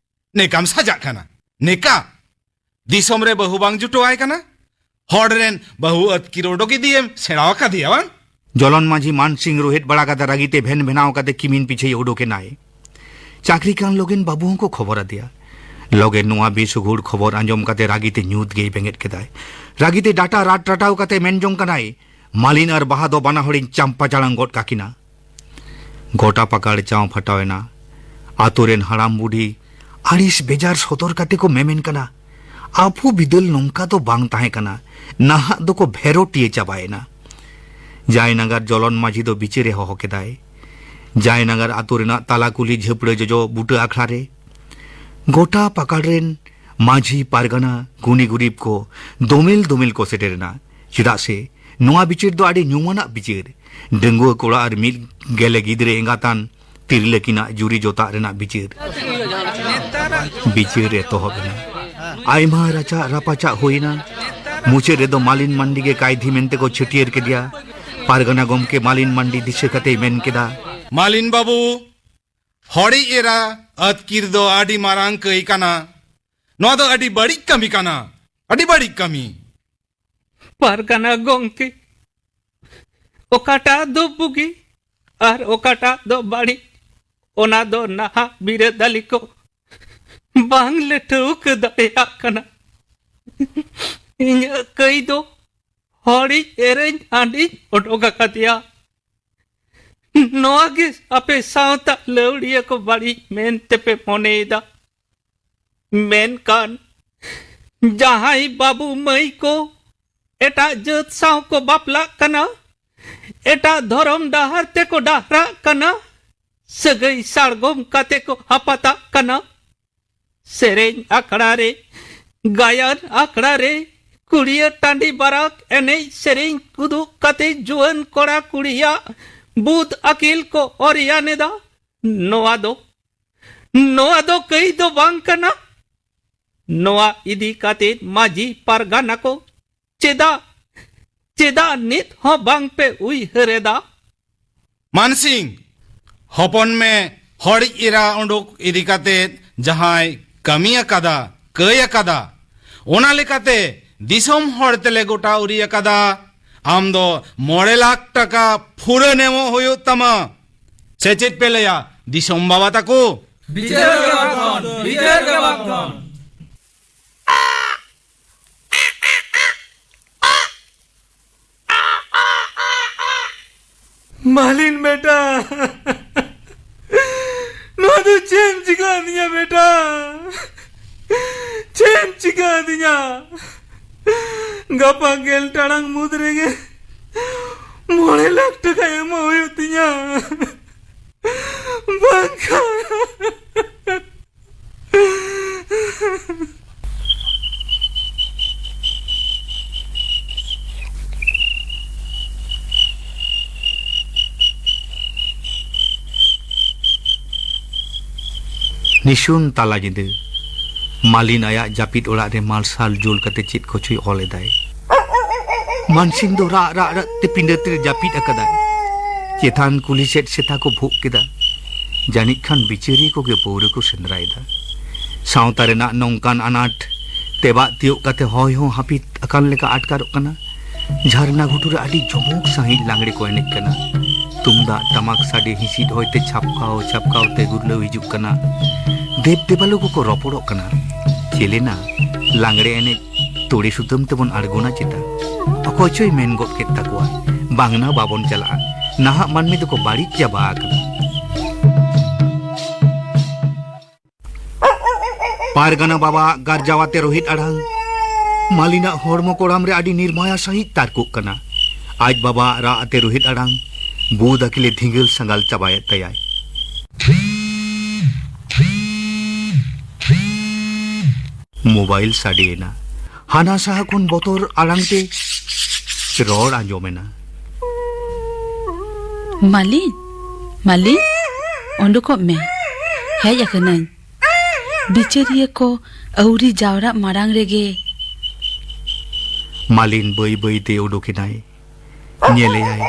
ᱱᱮᱠᱟᱢ ᱥᱟᱡᱟᱜ ᱠᱟᱱᱟ, ᱱᱮᱠᱟ᱾ ᱫᱤᱥᱚᱢ ᱨᱮ ᱵᱟᱹᱦᱩ ᱵᱟᱝ ᱡᱩᱴᱟᱹᱣᱟᱭ ᱠᱟᱱᱟ, ᱦᱚᱲ ᱨᱮᱱ ᱵᱟᱹᱦᱩ ᱟᱹᱛᱠᱤᱨ ᱩᱰᱩᱠ ᱤᱫᱤᱭᱮᱢ ᱥᱮᱬᱟ ᱟᱠᱟᱫᱮᱭᱟ ᱵᱟᱝ?" ᱡᱚᱞᱚᱱ ᱢᱟᱹᱡᱷᱤ ᱢᱟᱱᱥᱤᱝ ᱨᱳᱦᱮᱫ ᱵᱟᱲᱟ ᱠᱟᱛᱮ ᱨᱟᱹᱜᱤ ᱛᱮ ᱵᱷᱮᱱ ᱵᱷᱮᱱᱟᱣ ᱠᱟᱛᱮ ᱠᱤᱢᱤᱱ ᱯᱤᱪᱷᱟᱹᱭ ᱩᱰᱩᱠ ᱮᱱᱟᱭ᱾ ᱪᱟᱹᱠᱨᱤ ᱠᱟᱱ ᱞᱚᱜᱮᱱ ᱵᱟᱹᱵᱩ ᱦᱚᱸᱠᱚ ᱠᱷᱚᱵᱚᱨ ᱟᱫᱮᱭᱟ᱾ ᱞᱚᱜᱮᱱ ᱱᱚᱣᱟ ᱵᱮᱥᱩᱜᱩᱲ ᱠᱷᱚᱵᱚᱨ ᱟᱸᱡᱚᱢ ᱠᱟᱛᱮ ᱨᱟᱹᱜᱤ ᱛᱮ ᱧᱩᱛ ᱜᱮᱭ ᱵᱮᱸᱜᱮᱫ ᱠᱮᱫᱟᱭ᱾ ᱨᱟᱹᱜᱤ ᱛᱮ ᱰᱟᱴᱟ ᱨᱟᱴ ᱨᱟᱴᱟᱣ ᱠᱟᱛᱮ ᱢᱮᱱ ᱡᱚᱝ ᱠᱟᱱᱟᱭ, "ᱢᱟᱹᱞᱤᱱ ᱟᱨ ᱵᱟᱦᱟ ᱫᱚ ᱵᱟᱱᱟ ᱦᱚᱲᱤᱧ ᱪᱟᱢᱯᱟ ᱪᱟᱲᱟᱝ ᱜᱚᱫ ᱠᱟᱠᱤᱱᱟ᱾" ᱜᱚᱴᱟ ᱯᱟᱠᱟᱲ ᱪᱟᱣ ᱯᱷᱟᱴᱟᱣ ᱮᱱᱟ᱾ ᱟᱛᱳ ᱨᱮᱱ ᱦᱟᱲᱟᱢ ᱵᱩᱰᱷᱤ ᱟᱹᱲᱤᱥ ᱵᱮᱡᱟᱨ ᱥᱚᱫᱚᱨ ᱠᱟᱛᱮ ᱠᱚ ᱢᱮᱢᱮᱱ ᱠᱟᱱᱟ, "ᱟᱵᱚ ᱵᱤᱫᱟᱹᱞ ᱱᱚᱝᱠᱟ ᱫᱚ ᱵᱟᱝ ᱛᱟᱦᱮᱸ ᱠᱟᱱᱟ, ᱱᱟᱦᱟᱜ ᱫᱚᱠᱚ ᱵᱷᱮᱨᱳᱴᱤᱭᱟᱹ ᱪᱟᱵᱟᱭᱮᱱᱟ᱾" ᱡᱟᱭᱱᱟᱜᱟᱨ ᱡᱚᱞᱚᱱ ᱢᱟᱹᱡᱷᱤ ᱫᱚ ᱵᱤᱪᱟᱹᱨᱮ ᱦᱚᱦᱚ ᱠᱮᱫᱟᱭ᱾ ᱡᱟᱭᱱᱟᱜᱟᱨ ᱟᱛᱳ ᱨᱮᱱᱟᱜ ᱛᱟᱞᱟ ᱠᱩᱞᱦᱤ ᱡᱷᱟᱹᱯᱲᱟᱹ ᱡᱚᱡᱚ ᱵᱩᱴᱟᱹ ᱟᱠᱷᱲᱟ ᱨᱮ ᱜᱚᱴᱟ ᱯᱟᱠᱟᱲ ᱨᱮᱱ ᱢᱟᱹᱡᱷᱤ, ᱯᱟᱨᱜᱟᱱᱟ, ᱜᱩᱱᱤ ᱜᱩᱨᱤᱵ ᱠᱚ ᱫᱚᱢᱮᱞ ᱫᱚᱢᱮᱞ ᱠᱚ ᱥᱮᱴᱮᱨᱮᱱᱟ᱾ ᱪᱮᱫᱟᱜ ᱥᱮ ᱱᱚᱣᱟ ᱵᱤᱪᱟᱹᱨ ᱫᱚ ᱟᱹᱰᱤ ᱧᱩᱢᱟᱱᱟᱜ ᱵᱤᱪᱟᱹᱨ᱾ ᱰᱟᱺᱜᱩᱣᱟᱹ ᱠᱚᱲᱟ ᱟᱨ ᱢᱤᱫ ᱜᱮᱞᱮ ᱜᱤᱫᱽᱨᱟᱹ ᱮᱸᱜᱟᱛᱟᱱ ᱛᱤᱨᱞᱟᱹ ᱠᱤᱱᱟᱜ ᱡᱩᱨᱤ ᱡᱚᱛᱟᱜ ᱨᱮᱱᱟᱜ ᱵᱤᱪᱟᱹᱨ᱾ ᱵᱤᱪᱟᱹᱨ ᱮᱛᱚᱦᱚᱵ ᱮᱱᱟ᱾ ᱟᱭᱢᱟ ᱨᱟᱪᱟᱜ ᱨᱟᱯᱟᱪᱟᱜ ᱦᱩᱭᱮᱱᱟ᱾ ᱢᱩᱪᱟᱹᱫ ᱨᱮᱫᱚ ᱢᱟᱞᱤᱱ ᱢᱟᱱᱰᱤ ᱜᱮ ᱠᱟᱭᱫᱷᱤ ᱢᱮᱱᱛᱮ ᱠᱚ ᱪᱷᱟᱹᱴᱭᱟᱹᱨ ᱠᱮᱫᱮᱭᱟ᱾ ᱯᱟᱨᱜᱟᱱᱟ ᱜᱚᱢᱠᱮ ᱢᱟᱞᱤᱱ ᱢᱟᱱᱰᱤ ᱫᱤᱥᱟᱹ ᱠᱟᱛᱮᱭ ᱢᱮᱱ ᱠᱮᱫᱟ, "ᱢᱟᱞᱤᱱ ᱵᱟᱹᱵᱩ, ᱦᱚᱲᱤᱡ ᱮᱨᱟ ᱟᱹᱛᱠᱤᱨ ᱫᱚ ᱟᱹᱰᱤ ᱢᱟᱨᱟᱝ ᱠᱟᱹᱭ ᱠᱟᱱᱟ᱾ ᱱᱚᱣᱟ ᱫᱚ ᱟᱹᱰᱤ ᱵᱟᱹᱲᱤᱡ ᱠᱟᱹᱢᱤ ᱠᱟᱱᱟ᱾ ᱟᱹᱰᱤ ᱵᱟᱹᱲᱤᱡ ᱠᱟᱹᱢᱤ᱾ ᱯᱟᱨᱜᱟᱱᱟ ᱜᱚᱝᱠᱮ, ᱚᱠᱟᱴᱟᱜ ᱫᱚ ᱵᱩᱜᱤ ᱟᱨ ᱚᱠᱟᱴᱟᱜ ᱫᱚ ᱵᱟᱹᱲᱤᱡ, ᱚᱱᱟ ᱫᱚ ᱱᱟᱦᱟᱜ ᱵᱤᱨᱟᱹᱫᱟᱹᱞᱤ ᱠᱚ ᱵᱟᱝ ᱞᱮ ᱴᱷᱟᱹᱣᱠᱟᱹ ᱫᱟᱲᱮᱭᱟᱜ ᱠᱟᱱᱟ᱾ ᱤᱧᱟᱹᱜ ᱠᱟᱹᱭ ᱫᱚ ᱦᱚᱲᱤᱡ ᱮᱨᱟᱧ ᱦᱟᱺᱰᱤᱧ ᱚᱰᱚᱠ ᱟᱠᱟᱫᱮᱭᱟ᱾ ᱱᱚᱣᱟ ᱜᱮ ᱟᱯᱮ ᱥᱟᱶᱛᱟ ᱞᱟᱹᱣᱲᱤᱭᱟᱹ ᱠᱚ ᱵᱟᱹᱲᱤᱡ ᱢᱮᱱ ᱛᱮᱯᱮ ᱢᱚᱱᱮᱭᱮᱫᱟ᱾ ᱢᱮᱱᱠᱷᱟᱱ ᱡᱟᱦᱟᱸᱭ ᱵᱟᱹᱵᱩ ᱢᱟᱹᱭ ᱠᱚ ᱮᱴᱟᱜ ᱡᱟᱹᱛ ᱥᱟᱶ ᱠᱚ ᱵᱟᱯᱞᱟᱜ ᱠᱟᱱᱟ, ᱮᱴᱟᱜ ᱫᱷᱚᱨᱚᱢ ᱰᱟᱦᱟᱨ ᱛᱮᱠᱚ ᱰᱟᱦᱨᱟᱜ ᱠᱟᱱᱟ, ᱥᱟᱹᱜᱟᱹᱭ ᱥᱟᱲᱜᱚᱢ ᱠᱟᱛᱮ ᱠᱚ ᱦᱟᱯᱟᱛᱟᱜ ᱠᱟᱱᱟ, ᱥᱮᱨᱮᱧ ᱟᱠᱷᱲᱟ ᱨᱮ, ᱜᱟᱭᱟᱱ ᱟᱠᱷᱲᱟ ᱨᱮ, ᱠᱩᱲᱤᱭᱟᱹ ᱴᱟᱺᱰᱤ ᱵᱟᱨᱟᱠ ᱮᱱᱮᱡ ᱥᱮᱨᱮᱧ ᱩᱫᱩᱜ ᱠᱟᱛᱮ ᱡᱩᱣᱟᱹᱱ ᱠᱚᱲᱟ ᱠᱩᱲᱤᱭᱟᱜ ᱵᱩᱫ ᱟᱹᱠᱤᱞ ᱠᱚ ᱚᱨᱭᱟᱱ ᱮᱫᱟ᱾ ᱱᱚᱣᱟ ᱫᱚ, ᱱᱚᱣᱟ ᱫᱚ ᱠᱟᱹᱭ ᱫᱚ ᱵᱟᱝ ᱠᱟᱱᱟ᱾ ᱱᱚᱣᱟ ᱤᱫᱤ ᱠᱟᱛᱮ ᱢᱟᱹᱡᱷᱤ ᱯᱟᱨᱜᱟᱱᱟ ᱠᱚ ᱪᱮᱫᱟᱜ, ᱪᱮᱫᱟᱜ ᱱᱤᱛ ᱦᱚᱸ ᱵᱟᱝ ᱯᱮ ᱩᱭᱦᱟᱹᱨ ᱮᱫᱟ? ᱢᱟᱱᱥᱤᱝ, ᱦᱚᱯᱚᱱ ᱢᱮ ᱦᱚᱲᱤᱡ ᱮᱨᱟ ᱩᱰᱩᱠ ᱤᱫᱤ ᱠᱟᱛᱮ ᱡᱟᱦᱟᱸᱭ ᱠᱟᱹᱢᱤ ᱟᱠᱟᱫᱟ, ᱠᱟᱹᱭ ᱟᱠᱟᱫᱟ, ᱚᱱᱟ ᱞᱮᱠᱟᱛᱮ ᱫᱤᱥᱚᱢ ᱦᱚᱲ ᱛᱮᱞᱮ ᱜᱚᱴᱟ ᱩᱨᱤ ᱟᱠᱟᱫᱟ᱾ ᱟᱢ ᱫᱚ ᱢᱚᱬᱮ ᱞᱟᱠᱷ ᱴᱟᱠᱟ ᱯᱷᱩᱨᱟᱹᱱ ᱮᱢᱚᱜ ᱦᱩᱭᱩᱜ ᱛᱟᱢᱟ᱾ ᱥᱮ ᱪᱮᱫ ᱯᱮ ᱞᱟᱹᱭᱟ, ᱫᱤᱥᱚᱢ ᱵᱟᱵᱟ ᱛᱟᱠᱚ? ᱵᱤᱪᱟᱹᱨ ᱜᱮ ᱵᱟᱝ ᱠᱷᱚᱱ, ᱵᱤᱪᱟᱹᱨ ᱜᱮ ᱵᱟᱝ ᱠᱷᱚᱱ᱾ ᱢᱟᱞᱤᱱ ᱵᱮᱴᱟ, ᱱᱚᱣᱟ ᱫᱚ ᱪᱮᱫ ᱮᱢ ᱪᱤᱠᱟ ᱟᱹᱫᱤᱧᱟ ᱵᱮᱴᱟ? ᱪᱮᱫ ᱮᱢ ᱪᱤᱠᱟ ᱟᱹᱫᱤᱧᱟ? ᱜᱟᱯᱟ ᱜᱮᱞ ᱴᱟᱲᱟᱝ ᱢᱩᱫᱽ ᱨᱮᱜᱮ ᱢᱚᱬᱮ ᱞᱟᱠᱷ ᱴᱟᱠᱟ ᱮᱢᱚᱜ ᱦᱩᱭᱩᱜ ᱛᱤᱧᱟ, ᱵᱟᱝᱠᱷᱟᱱ ᱱᱤᱥᱩᱱ ᱛᱟᱞᱟ ᱧᱤᱫᱟᱹ ᱢᱟᱞᱤᱱ ᱟᱭᱟᱜ ᱡᱟᱹᱯᱤᱫ ᱚᱲᱟᱜ ᱨᱮ ᱢᱟᱨᱥᱟᱞ ᱡᱩᱞ ᱠᱟᱛᱮ ᱪᱮᱫ ᱠᱚᱪᱚᱭ ᱚᱞ ᱮᱫᱟᱭ᱾ ᱢᱟᱱᱥᱤᱝ ᱫᱚ ᱨᱟᱜ ᱨᱟᱜ ᱨᱟᱜ ᱛᱮ ᱯᱤᱸᱰᱟᱹ ᱛᱮ ᱡᱟᱹᱯᱤᱫ ᱟᱠᱟᱫᱟᱭ᱾ ᱪᱮᱛᱟᱱ ᱠᱩᱞᱦᱤ ᱥᱮᱫ ᱥᱮᱛᱟ ᱠᱚ ᱵᱷᱩᱜ ᱠᱮᱫᱟ᱾ ᱡᱟᱹᱱᱤᱡ ᱠᱷᱟᱱ ᱵᱤᱪᱟᱹᱨᱤᱭᱟᱹ ᱠᱚᱜᱮ ᱯᱟᱹᱣᱨᱟᱹ ᱠᱚ ᱥᱮᱸᱫᱽᱨᱟᱭᱮᱫᱟ᱾ ᱥᱟᱶᱛᱟ ᱨᱮᱱᱟᱜ ᱱᱚᱝᱠᱟᱱ ᱟᱱᱟᱴ ᱛᱮᱵᱟᱜ ᱛᱤᱭᱳᱜ ᱠᱟᱛᱮ ᱦᱚᱭ ᱦᱚᱸ ᱦᱟᱹᱯᱤᱫ ᱟᱠᱟᱱ ᱞᱮᱠᱟ ᱟᱴᱠᱟᱨᱚᱜ ᱠᱟᱱᱟ᱾ ᱡᱷᱟᱨᱱᱟ ᱜᱷᱩᱴᱩ ᱨᱮ ᱟᱹᱰᱤ ᱡᱚᱢᱚᱠ ᱥᱟᱺᱦᱤᱡ ᱞᱟᱜᱽᱲᱮ ᱠᱚ ᱮᱱᱮᱡ ᱠᱟᱱᱟ᱾ ᱛᱩᱢᱫᱟᱜ ᱴᱟᱢᱟᱠ ᱥᱟᱰᱮ ᱦᱤᱸᱥᱤᱫ ᱦᱚᱭᱛᱮ ᱪᱷᱟᱯᱠᱟᱣ ᱪᱷᱟᱯᱠᱟᱣ ᱛᱮ ᱜᱩᱨᱞᱟᱹᱣ ᱦᱤᱡᱩᱜ ᱠᱟᱱᱟ᱾ ᱫᱮᱵ ᱫᱮᱵᱟᱞᱳ ᱠᱚᱠᱚ ᱨᱚᱯᱚᱲᱚᱜ ᱠᱟᱱᱟ᱾ ᱪᱮᱞᱮᱱᱟ, ᱞᱟᱜᱽᱲᱮ ᱮᱱᱮᱡ ᱛᱩᱲᱤ ᱥᱩᱛᱟᱹᱢ ᱛᱮᱵᱚᱱ ᱟᱬᱜᱚᱱᱟ ᱪᱮᱛᱟ? ᱚᱠᱚᱭ ᱪᱚᱭ ᱢᱮᱱ ᱜᱚᱫ ᱠᱮᱫ ᱛᱟᱠᱚᱣᱟ, "ᱵᱟᱝᱱᱟ, ᱵᱟᱵᱚᱱ ᱪᱟᱞᱟᱜᱼᱟ, ᱱᱟᱦᱟᱜ ᱢᱟᱹᱱᱢᱤ ᱫᱚᱠᱚ ᱵᱟᱹᱲᱤᱡ ᱪᱟᱵᱟ ᱟᱠᱟᱱᱟ᱾" ᱯᱟᱨᱜᱟᱱᱟ ᱵᱟᱵᱟᱣᱟᱜ ᱜᱟᱨᱡᱟᱣ ᱟᱛᱮ ᱨᱳᱦᱤᱛ ᱟᱲᱟᱝ᱾ ᱢᱟᱹᱞᱤᱱᱟᱜ ᱦᱚᱲᱢᱚ ᱠᱚᱲᱟᱢ ᱨᱮ ᱟᱹᱰᱤ ᱱᱤᱨᱢᱟᱭᱟ ᱥᱟᱹᱦᱤᱡ ᱛᱟᱨᱠᱳᱜ ᱠᱟᱱᱟ᱾ ᱟᱡ ᱵᱟᱵᱟᱣᱟᱜ ᱨᱟᱜ ᱟᱛᱮ ᱨᱳᱦᱤᱛ ᱟᱲᱟᱝ ᱵᱩᱫ ᱟᱹᱠᱤᱞᱮ ᱫᱷᱤᱸᱜᱟᱹᱞ ᱥᱟᱸᱜᱟᱞ ᱪᱟᱵᱟᱭᱮᱫ ᱛᱟᱭᱟᱭ᱾ ᱢᱳᱵᱟᱭᱤᱞ ᱥᱟᱰᱮᱭᱮᱱᱟ᱾ ᱦᱟᱱᱟ ᱥᱟᱦᱟ ᱠᱷᱚᱱ ᱵᱚᱛᱚᱨ ᱟᱲᱟᱝ ᱛᱮ ᱨᱚᱲ ᱟᱸᱡᱚᱢᱮᱱᱟ᱾ ᱢᱟᱹᱞᱤᱱ, ᱢᱟᱹᱞᱤᱱ, ᱚᱰᱚᱠᱚᱜ ᱢᱮ, ᱦᱮᱡ ᱟᱠᱟᱱᱟᱹᱧ᱾ ᱵᱤᱪᱟᱹᱨᱤᱭᱟᱹ ᱠᱚ ᱟᱹᱣᱨᱤ ᱡᱟᱣᱨᱟᱜ ᱢᱟᱲᱟᱝ ᱨᱮᱜᱮ᱾ ᱢᱟᱹᱞᱤᱱ ᱵᱟᱹᱭ ᱵᱟᱹᱭ ᱛᱮ ᱩᱰᱩᱠᱮᱱᱟᱭ᱾ ᱧᱮᱞᱮᱭᱟᱭ,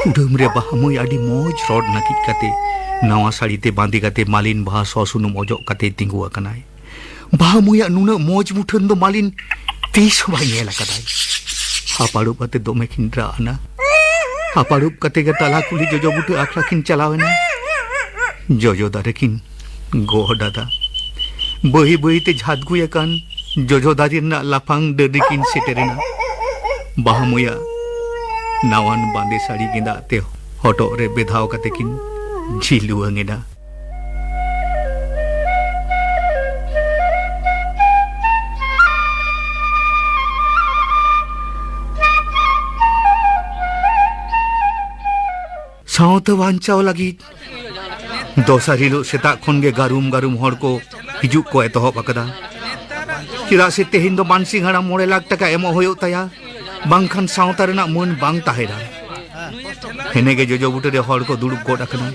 ᱠᱩᱰᱟᱹᱢ ᱨᱮ ᱵᱟᱦᱟ ᱢᱟᱹᱭ ᱟᱹᱰᱤ ᱢᱚᱡᱽ ᱨᱚᱰ ᱱᱟᱹᱠᱤᱡ ᱠᱟᱛᱮ, ᱱᱟᱣᱟ ᱥᱟᱹᱲᱤ ᱛᱮ ᱵᱟᱸᱫᱮ ᱠᱟᱛᱮ, ᱢᱟᱹᱞᱤᱱ ᱵᱟᱦᱟ ᱥᱚ ᱥᱩᱱᱩᱢ ᱚᱡᱚᱜ ᱠᱟᱛᱮ ᱛᱤᱸᱜᱩ ᱟᱠᱟᱱᱟᱭ᱾ ᱵᱟᱦᱟ ᱢᱟᱹᱭᱟᱜ ᱱᱩᱱᱟᱹᱜ ᱢᱚᱡᱽ ᱢᱩᱴᱷᱟᱹᱱ ᱫᱚ ᱢᱟᱹᱞᱤᱱ ᱛᱤᱥ ᱦᱚᱸ ᱵᱟᱭ ᱧᱮᱞ ᱟᱠᱟᱫᱟᱭ᱾ ᱦᱟᱯᱟᱲᱩᱵ ᱟᱛᱮ ᱫᱚᱢᱮ ᱠᱤᱱ ᱨᱟᱜ ᱟᱱᱟ᱾ ᱦᱟᱯᱟᱲᱩᱵ ᱠᱟᱛᱮ ᱜᱮ ᱛᱟᱞᱟ ᱠᱩᱞᱦᱤ ᱡᱚᱡᱚ ᱵᱩᱴᱟᱹ ᱟᱠᱷᱲᱟ ᱠᱤᱱ ᱪᱟᱞᱟᱣ ᱮᱱᱟ᱾ ᱡᱚᱡᱚ ᱫᱟᱨᱮ ᱠᱤᱱ ᱜᱚᱦᱚᱰ ᱟᱫᱟ᱾ ᱵᱟᱹᱭ ᱵᱟᱹᱭ ᱛᱮ ᱡᱷᱟᱫᱜᱩᱭ ᱟᱠᱟᱱ ᱡᱚᱡᱚ ᱫᱟᱨᱮ ᱨᱮᱱᱟᱜ ᱞᱟᱯᱷᱟᱝ ᱰᱟᱹᱨ ᱨᱮᱠᱤᱱ ᱥᱮᱴᱮᱨ ᱮᱱᱟ᱾ ᱵᱟᱦᱟ ᱢᱟᱹᱭᱟᱜ ᱱᱟᱣᱟᱱ ᱵᱟᱸᱫᱮ ᱥᱟᱹᱲᱤ ᱜᱮᱸᱫᱟᱜ ᱛᱮ ᱦᱚᱴᱚᱜ ᱨᱮ ᱵᱮᱫᱷᱟᱣ ᱠᱟᱛᱮ ᱠᱤᱱ ᱡᱷᱤᱞᱣᱟᱹᱝ ᱮᱱᱟ᱾ ᱥᱟᱶᱛᱟ ᱵᱟᱧᱪᱟᱣ ᱞᱟᱹᱜᱤᱫ ᱫᱚᱥᱟᱨ ᱦᱤᱞᱳᱜ ᱥᱮᱛᱟᱜ ᱠᱷᱚᱱ ᱜᱮ ᱜᱟᱹᱨᱩᱢ ᱜᱟᱹᱨᱩᱢ ᱦᱚᱲ ᱠᱚ ᱦᱤᱡᱩᱜ ᱠᱚ ᱮᱛᱚᱦᱚᱵ ᱟᱠᱟᱫᱟ᱾ ᱪᱮᱫᱟᱜ ᱥᱮ ᱛᱮᱦᱮᱧ ᱫᱚ ᱢᱟᱱᱥᱤᱝ ᱦᱟᱲᱟᱢ ᱢᱚᱬᱮ ᱞᱟᱠᱷ ᱴᱟᱠᱟ ᱮᱢᱚᱜ ᱦᱩᱭᱩᱜ ᱛᱟᱭᱟ, ᱵᱟᱝᱠᱷᱟᱱ ᱥᱟᱶᱛᱟ ᱨᱮᱱᱟᱜ ᱢᱟᱹᱱ ᱵᱟᱝ ᱛᱟᱦᱮᱱᱟ᱾ ᱦᱮᱱᱮ ᱜᱮ ᱡᱚᱡᱚ ᱵᱩᱴᱟᱹ ᱨᱮ ᱦᱚᱲ ᱠᱚ ᱫᱩᱲᱩᱵ ᱜᱚᱫ ᱟᱠᱟᱱᱟ᱾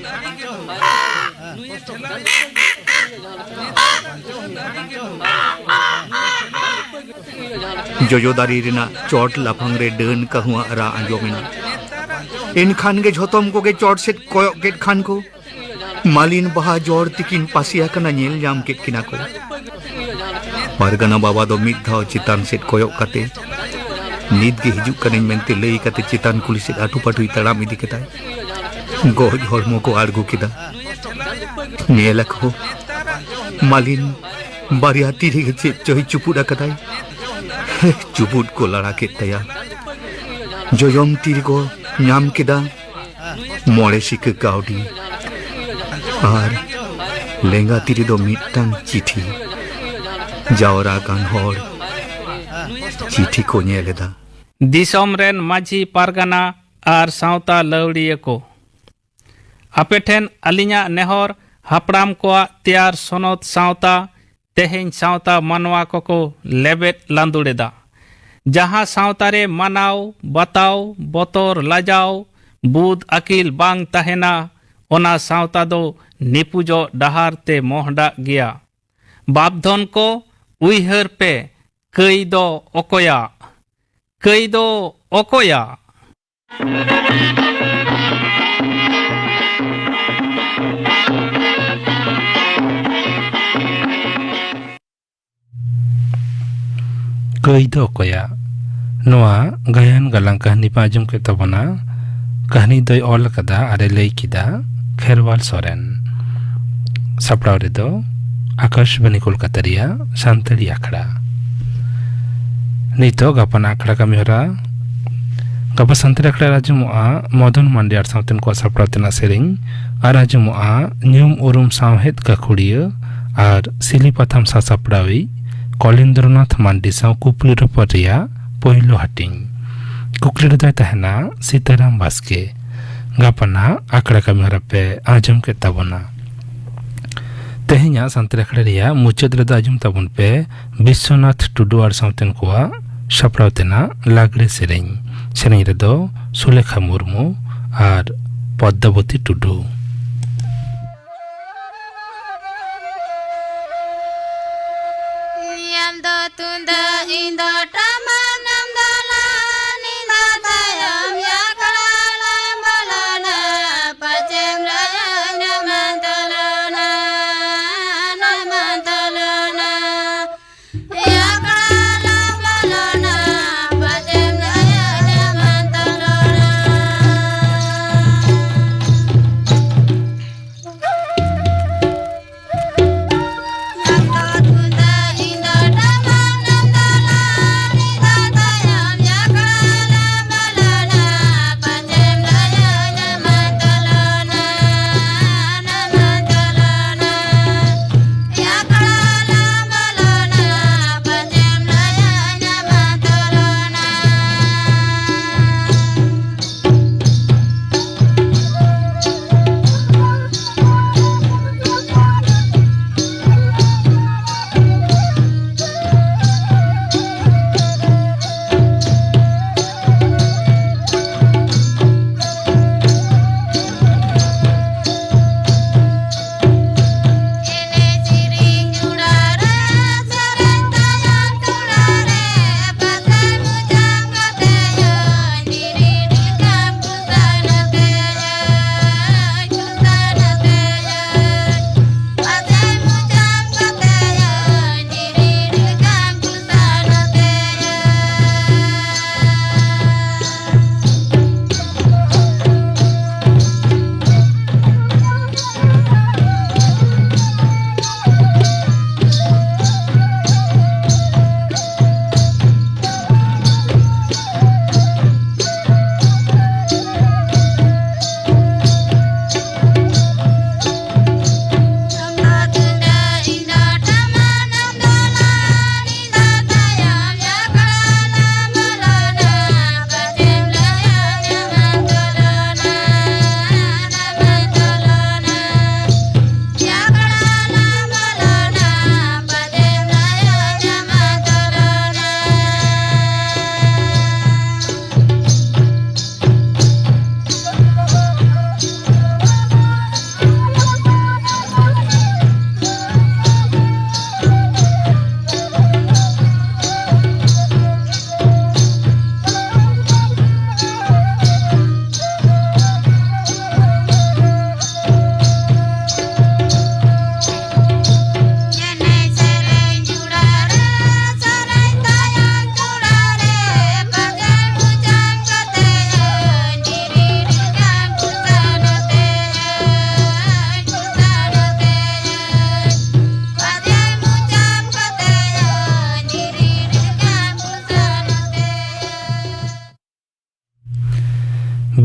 ᱡᱚᱡᱚ ᱫᱟᱨᱮ ᱨᱮᱱᱟᱜ ᱪᱚᱴ ᱞᱟᱯᱷᱟᱝ ᱨᱮ ᱰᱟᱹᱱ ᱠᱟᱹᱦᱩᱣᱟᱜ ᱨᱟᱜ ᱟᱸᱡᱚᱢ ᱮᱱᱟ᱾ ᱮᱱᱠᱷᱟᱱ ᱜᱮ ᱡᱷᱚᱛᱚᱢ ᱠᱚᱜᱮ ᱪᱚᱴ ᱥᱮᱫ ᱠᱚᱭᱚᱜ ᱠᱮᱫ ᱠᱷᱟᱱ ᱠᱚ, ᱢᱟᱹᱞᱤᱱ ᱵᱟᱦᱟ ᱡᱚᱲ ᱛᱤᱠᱤᱱ ᱯᱟᱹᱥᱤ ᱟᱠᱟᱱᱟ ᱧᱮᱞ ᱧᱟᱢ ᱠᱮᱫ ᱠᱤᱱᱟ ᱠᱚ᱾ ᱯᱟᱨᱜᱟᱱᱟ ᱵᱟᱵᱟ ᱫᱚ ᱢᱤᱫ ᱫᱷᱟᱣ ᱪᱮᱛᱟᱱ ᱥᱮᱫ ᱠᱚᱭᱚᱜ ᱠᱟᱛᱮ, "ᱱᱤᱛ ᱜᱮ ᱦᱤᱡᱩᱜ ᱠᱟᱹᱱᱟᱹᱧ" ᱢᱮᱱᱛᱮ ᱞᱟᱹᱭ ᱠᱟᱛᱮ ᱪᱮᱛᱟᱱ ᱠᱩᱞᱦᱤ ᱥᱮᱫ ᱟᱹᱴᱩᱯᱟᱹᱴᱩᱭ ᱛᱟᱲᱟᱢ ᱤᱫᱤ ᱠᱮᱫᱟᱭ᱾ ᱜᱚᱡ ᱦᱚᱲᱢᱚ ᱠᱚ ᱟᱬᱜᱚ ᱠᱮᱫᱟ᱾ ᱧᱮᱞ ᱟᱠᱚ, ᱢᱟᱞᱤᱱ ᱵᱟᱨᱭᱟ ᱛᱤ ᱨᱮᱜᱮ ᱪᱮᱫ ᱪᱚᱭ ᱪᱩᱯᱩᱫ ᱟᱠᱟᱫᱟᱭ᱾ ᱪᱩᱯᱩᱫ ᱠᱚ ᱞᱟᱲᱟ ᱠᱮᱫ ᱛᱟᱭᱟ᱾ ᱡᱚᱡᱚᱢ ᱛᱤ ᱨᱮᱠᱚ ᱧᱟᱢ ᱠᱮᱫᱟ ᱢᱚᱬᱮ ᱥᱤᱠᱟᱹ ᱠᱟᱹᱣᱰᱤ ᱟᱨ ᱞᱮᱸᱜᱟ ᱛᱤ ᱨᱮᱫᱚ ᱢᱤᱫᱴᱟᱝ ᱪᱤᱴᱷᱤ᱾ ᱡᱟᱣᱨᱟ ᱟᱠᱟᱱ ᱦᱚᱲ ᱪᱤᱴᱷᱤ ᱠᱚ ᱧᱮᱞ ᱮᱫᱟ᱾ ᱫᱤᱥᱚᱢ ᱨᱮᱱ ᱢᱟᱹᱡᱷᱤ ᱯᱟᱨᱜᱟᱱᱟ ᱟᱨ ᱥᱟᱶᱛᱟ ᱞᱟᱹᱣᱲᱤᱭᱟᱹ ᱠᱚ, ᱟᱯᱮ ᱴᱷᱮᱱ ᱟᱹᱞᱤᱧᱟᱜ ᱱᱮᱦᱚᱨ, ᱦᱟᱯᱲᱟᱢ ᱠᱚᱣᱟᱜ ᱛᱮᱭᱟᱨ ᱥᱚᱱᱚᱛ ᱥᱟᱶᱛᱟ ᱛᱮᱦᱮᱧ ᱥᱟᱶᱛᱟ ᱢᱟᱱᱣᱟ ᱠᱚᱠᱚ ᱞᱮᱵᱮᱫ ᱞᱟᱸᱫᱩᱲ ᱮᱫᱟ᱾ ᱡᱟᱦᱟᱸ ᱥᱟᱶᱛᱟ ᱨᱮ ᱢᱟᱱᱟᱣ, ᱵᱟᱛᱟᱣ, ᱵᱚᱛᱚᱨ, ᱞᱟᱡᱟᱣ, ᱵᱩᱫ ᱟᱹᱠᱤᱞ ᱵᱟᱝ ᱛᱟᱦᱮᱱᱟ, ᱚᱱᱟ ᱥᱟᱶᱛᱟ ᱫᱚ ᱱᱤᱯᱩᱡᱚᱜ ᱰᱟᱦᱟᱨ ᱛᱮ ᱢᱚᱦᱰᱟᱜ ᱜᱮᱭᱟ᱾ ᱵᱟᱯᱫᱷᱚᱱ ᱠᱚ, ᱩᱭᱦᱟᱹᱨ ᱯᱮ, ᱠᱟᱹᱭ ᱫᱚ ᱚᱠᱚᱭᱟᱜ? ᱠᱟᱹᱭ ᱫᱚ ᱚᱠᱚᱭᱟᱜ? ᱠᱟᱹᱭ ᱫᱚ ᱚᱠᱚᱭᱟᱜ? ᱱᱚᱣᱟ ᱜᱟᱭᱟᱱ ᱜᱟᱞᱟᱝ ᱠᱟᱹᱦᱱᱤ ᱯᱮ ᱟᱸᱡᱚᱢ ᱠᱮᱫ ᱛᱟᱵᱚᱱᱟ᱾ ᱠᱟᱹᱦᱱᱤ ᱫᱚᱭ ᱚᱞ ᱟᱠᱟᱫᱟ ᱟᱨᱮ ᱞᱟᱹᱭ ᱠᱮᱫᱟ ᱠᱷᱮᱨᱣᱟᱞ ᱥᱚᱨᱮᱱ᱾ ᱥᱟᱯᱲᱟᱣ ᱨᱮᱫᱚ ᱟᱠᱟᱥᱵᱟᱱᱤ ᱠᱳᱞᱠᱟᱛᱟ ᱨᱮᱭᱟᱜ ᱥᱟᱱᱛᱟᱲᱤ ᱟᱠᱷᱲᱟ᱾ ᱱᱤᱛᱚᱜ ᱜᱟᱯᱟᱱ ᱟᱠᱷᱲᱟ ᱠᱟᱹᱢᱤᱦᱚᱨᱟ᱾ ᱜᱟᱯᱟ ᱥᱟᱱᱛᱟᱲᱤ ᱟᱠᱷᱲᱟ ᱨᱮ ᱟᱸᱡᱚᱢᱚᱜᱼᱟ ᱢᱚᱫᱚᱱ ᱢᱟᱱᱰᱤ ᱟᱨ ᱥᱟᱶᱛᱮᱱ ᱠᱚᱣᱟᱜ ᱥᱟᱯᱲᱟᱣ ᱛᱮᱱᱟᱜ ᱥᱮᱨᱮᱧ, ᱟᱨ ᱟᱸᱡᱚᱢᱚᱜᱼᱟ ᱧᱩᱢ ᱩᱨᱩᱢ ᱥᱟᱶᱦᱮᱫ ᱜᱟᱹᱠᱷᱩᱲᱤᱭᱟᱹ ᱟᱨ ᱥᱤᱞᱤ ᱯᱟᱛᱷᱟᱢ ᱥᱟᱥᱟᱯᱲᱟᱣᱤᱡ ᱠᱚᱞᱤᱱᱫᱨᱚᱱᱟᱛᱷ ᱢᱟᱱᱰᱤ ᱥᱟᱶ ᱠᱩᱠᱞᱤ ᱨᱚᱯᱚᱲ ᱨᱮᱭᱟᱜ ᱯᱳᱭᱞᱳ ᱦᱟᱹᱴᱤᱧ᱾ ᱠᱩᱠᱞᱤ ᱨᱮᱫᱚᱭ ᱛᱟᱦᱮᱱᱟ ᱥᱤᱛᱟᱨᱟᱢ ᱵᱟᱥᱠᱮ᱾ ᱜᱟᱯᱟᱱᱟᱜ ᱟᱠᱷᱲᱟ ᱠᱟᱹᱢᱤᱦᱚᱨᱟ ᱯᱮ ᱟᱸᱡᱚᱢ ᱠᱮᱫ ᱛᱟᱵᱚᱱᱟ᱾ ᱛᱮᱦᱮᱧᱟᱜ ᱥᱟᱱᱛᱟᱲ ᱟᱠᱷᱲᱟ ᱨᱮᱭᱟᱜ ᱢᱩᱪᱟᱹᱫ ᱨᱮᱫᱚ ᱟᱸᱡᱚᱢ ᱛᱟᱵᱚᱱ ᱯᱮ ᱵᱤᱥᱥᱚᱱᱟᱛᱷ ᱴᱩᱰᱩ ᱟᱨ ᱥᱟᱶᱛᱮᱱ ᱠᱚᱣᱟᱜ ᱥᱟᱯᱲᱟᱣ ᱛᱮᱱᱟᱜ ᱞᱟᱜᱽᱲᱮ ᱥᱮᱨᱮᱧ᱾ ᱥᱮᱨᱮᱧ ᱨᱮᱫᱚ ᱥᱩᱞᱮᱠᱷᱟ ᱢᱩᱨᱢᱩ ᱟᱨ ᱯᱚᱫᱽᱫᱟᱵᱚᱛᱤ ᱴᱩᱰᱩ᱾ ᱧᱮᱞ ᱫᱚ ᱛᱩᱢᱫᱟᱜ, ᱤᱧ ᱫᱚ ᱴᱟᱢᱟᱠ, ᱧᱟᱢ ᱫᱚ ᱞᱟᱦᱟ, ᱤᱧ ᱫᱚ ᱛᱟᱭᱚᱢ, ᱟᱠᱷᱲᱟ ᱞᱟᱝ ᱵᱚᱞᱚᱱᱟ, ᱯᱟᱪᱮᱢ ᱨᱟᱭᱟ, ᱱᱟᱢᱟᱱ ᱛᱚᱞᱚᱱᱟ, ᱱᱟᱢᱟᱱ ᱛᱚᱞᱚᱱᱟ᱾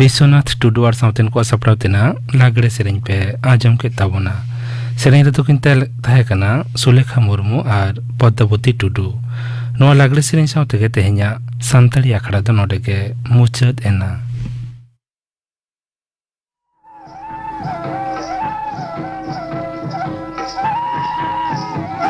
ᱵᱤᱥᱣᱚᱱᱟᱛᱷ ᱴᱩᱰᱩ ᱟᱨ ᱥᱟᱶᱛᱮᱱ ᱠᱚᱣᱟᱜ ᱥᱟᱯᱲᱟᱣ ᱛᱮᱱᱟᱜ ᱞᱟᱜᱽᱲᱮ ᱥᱮᱨᱮᱧ ᱯᱮ ᱟᱸᱡᱚᱢ ᱠᱮᱫ ᱛᱟᱵᱚᱱᱟ᱾ ᱥᱮᱨᱮᱧ ᱨᱮᱫᱚ ᱠᱤᱱ ᱛᱟᱦᱮᱸ ᱠᱟᱱᱟ ᱥᱩᱞᱮᱠᱷᱟ ᱢᱩᱨᱢᱩ ᱟᱨ ᱯᱚᱫᱽᱫᱟᱵᱚᱛᱤ ᱴᱩᱰᱩ᱾ ᱱᱚᱣᱟ ᱞᱟᱜᱽᱲᱮ ᱥᱮᱨᱮᱧ ᱥᱟᱶ ᱛᱮᱜᱮ ᱛᱮᱦᱮᱧᱟᱜ ᱥᱟᱱᱛᱟᱲᱤ ᱟᱠᱷᱲᱟ ᱫᱚ ᱱᱚᱰᱮ ᱜᱮ ᱢᱩᱪᱟᱹᱫ ᱮᱱᱟ᱾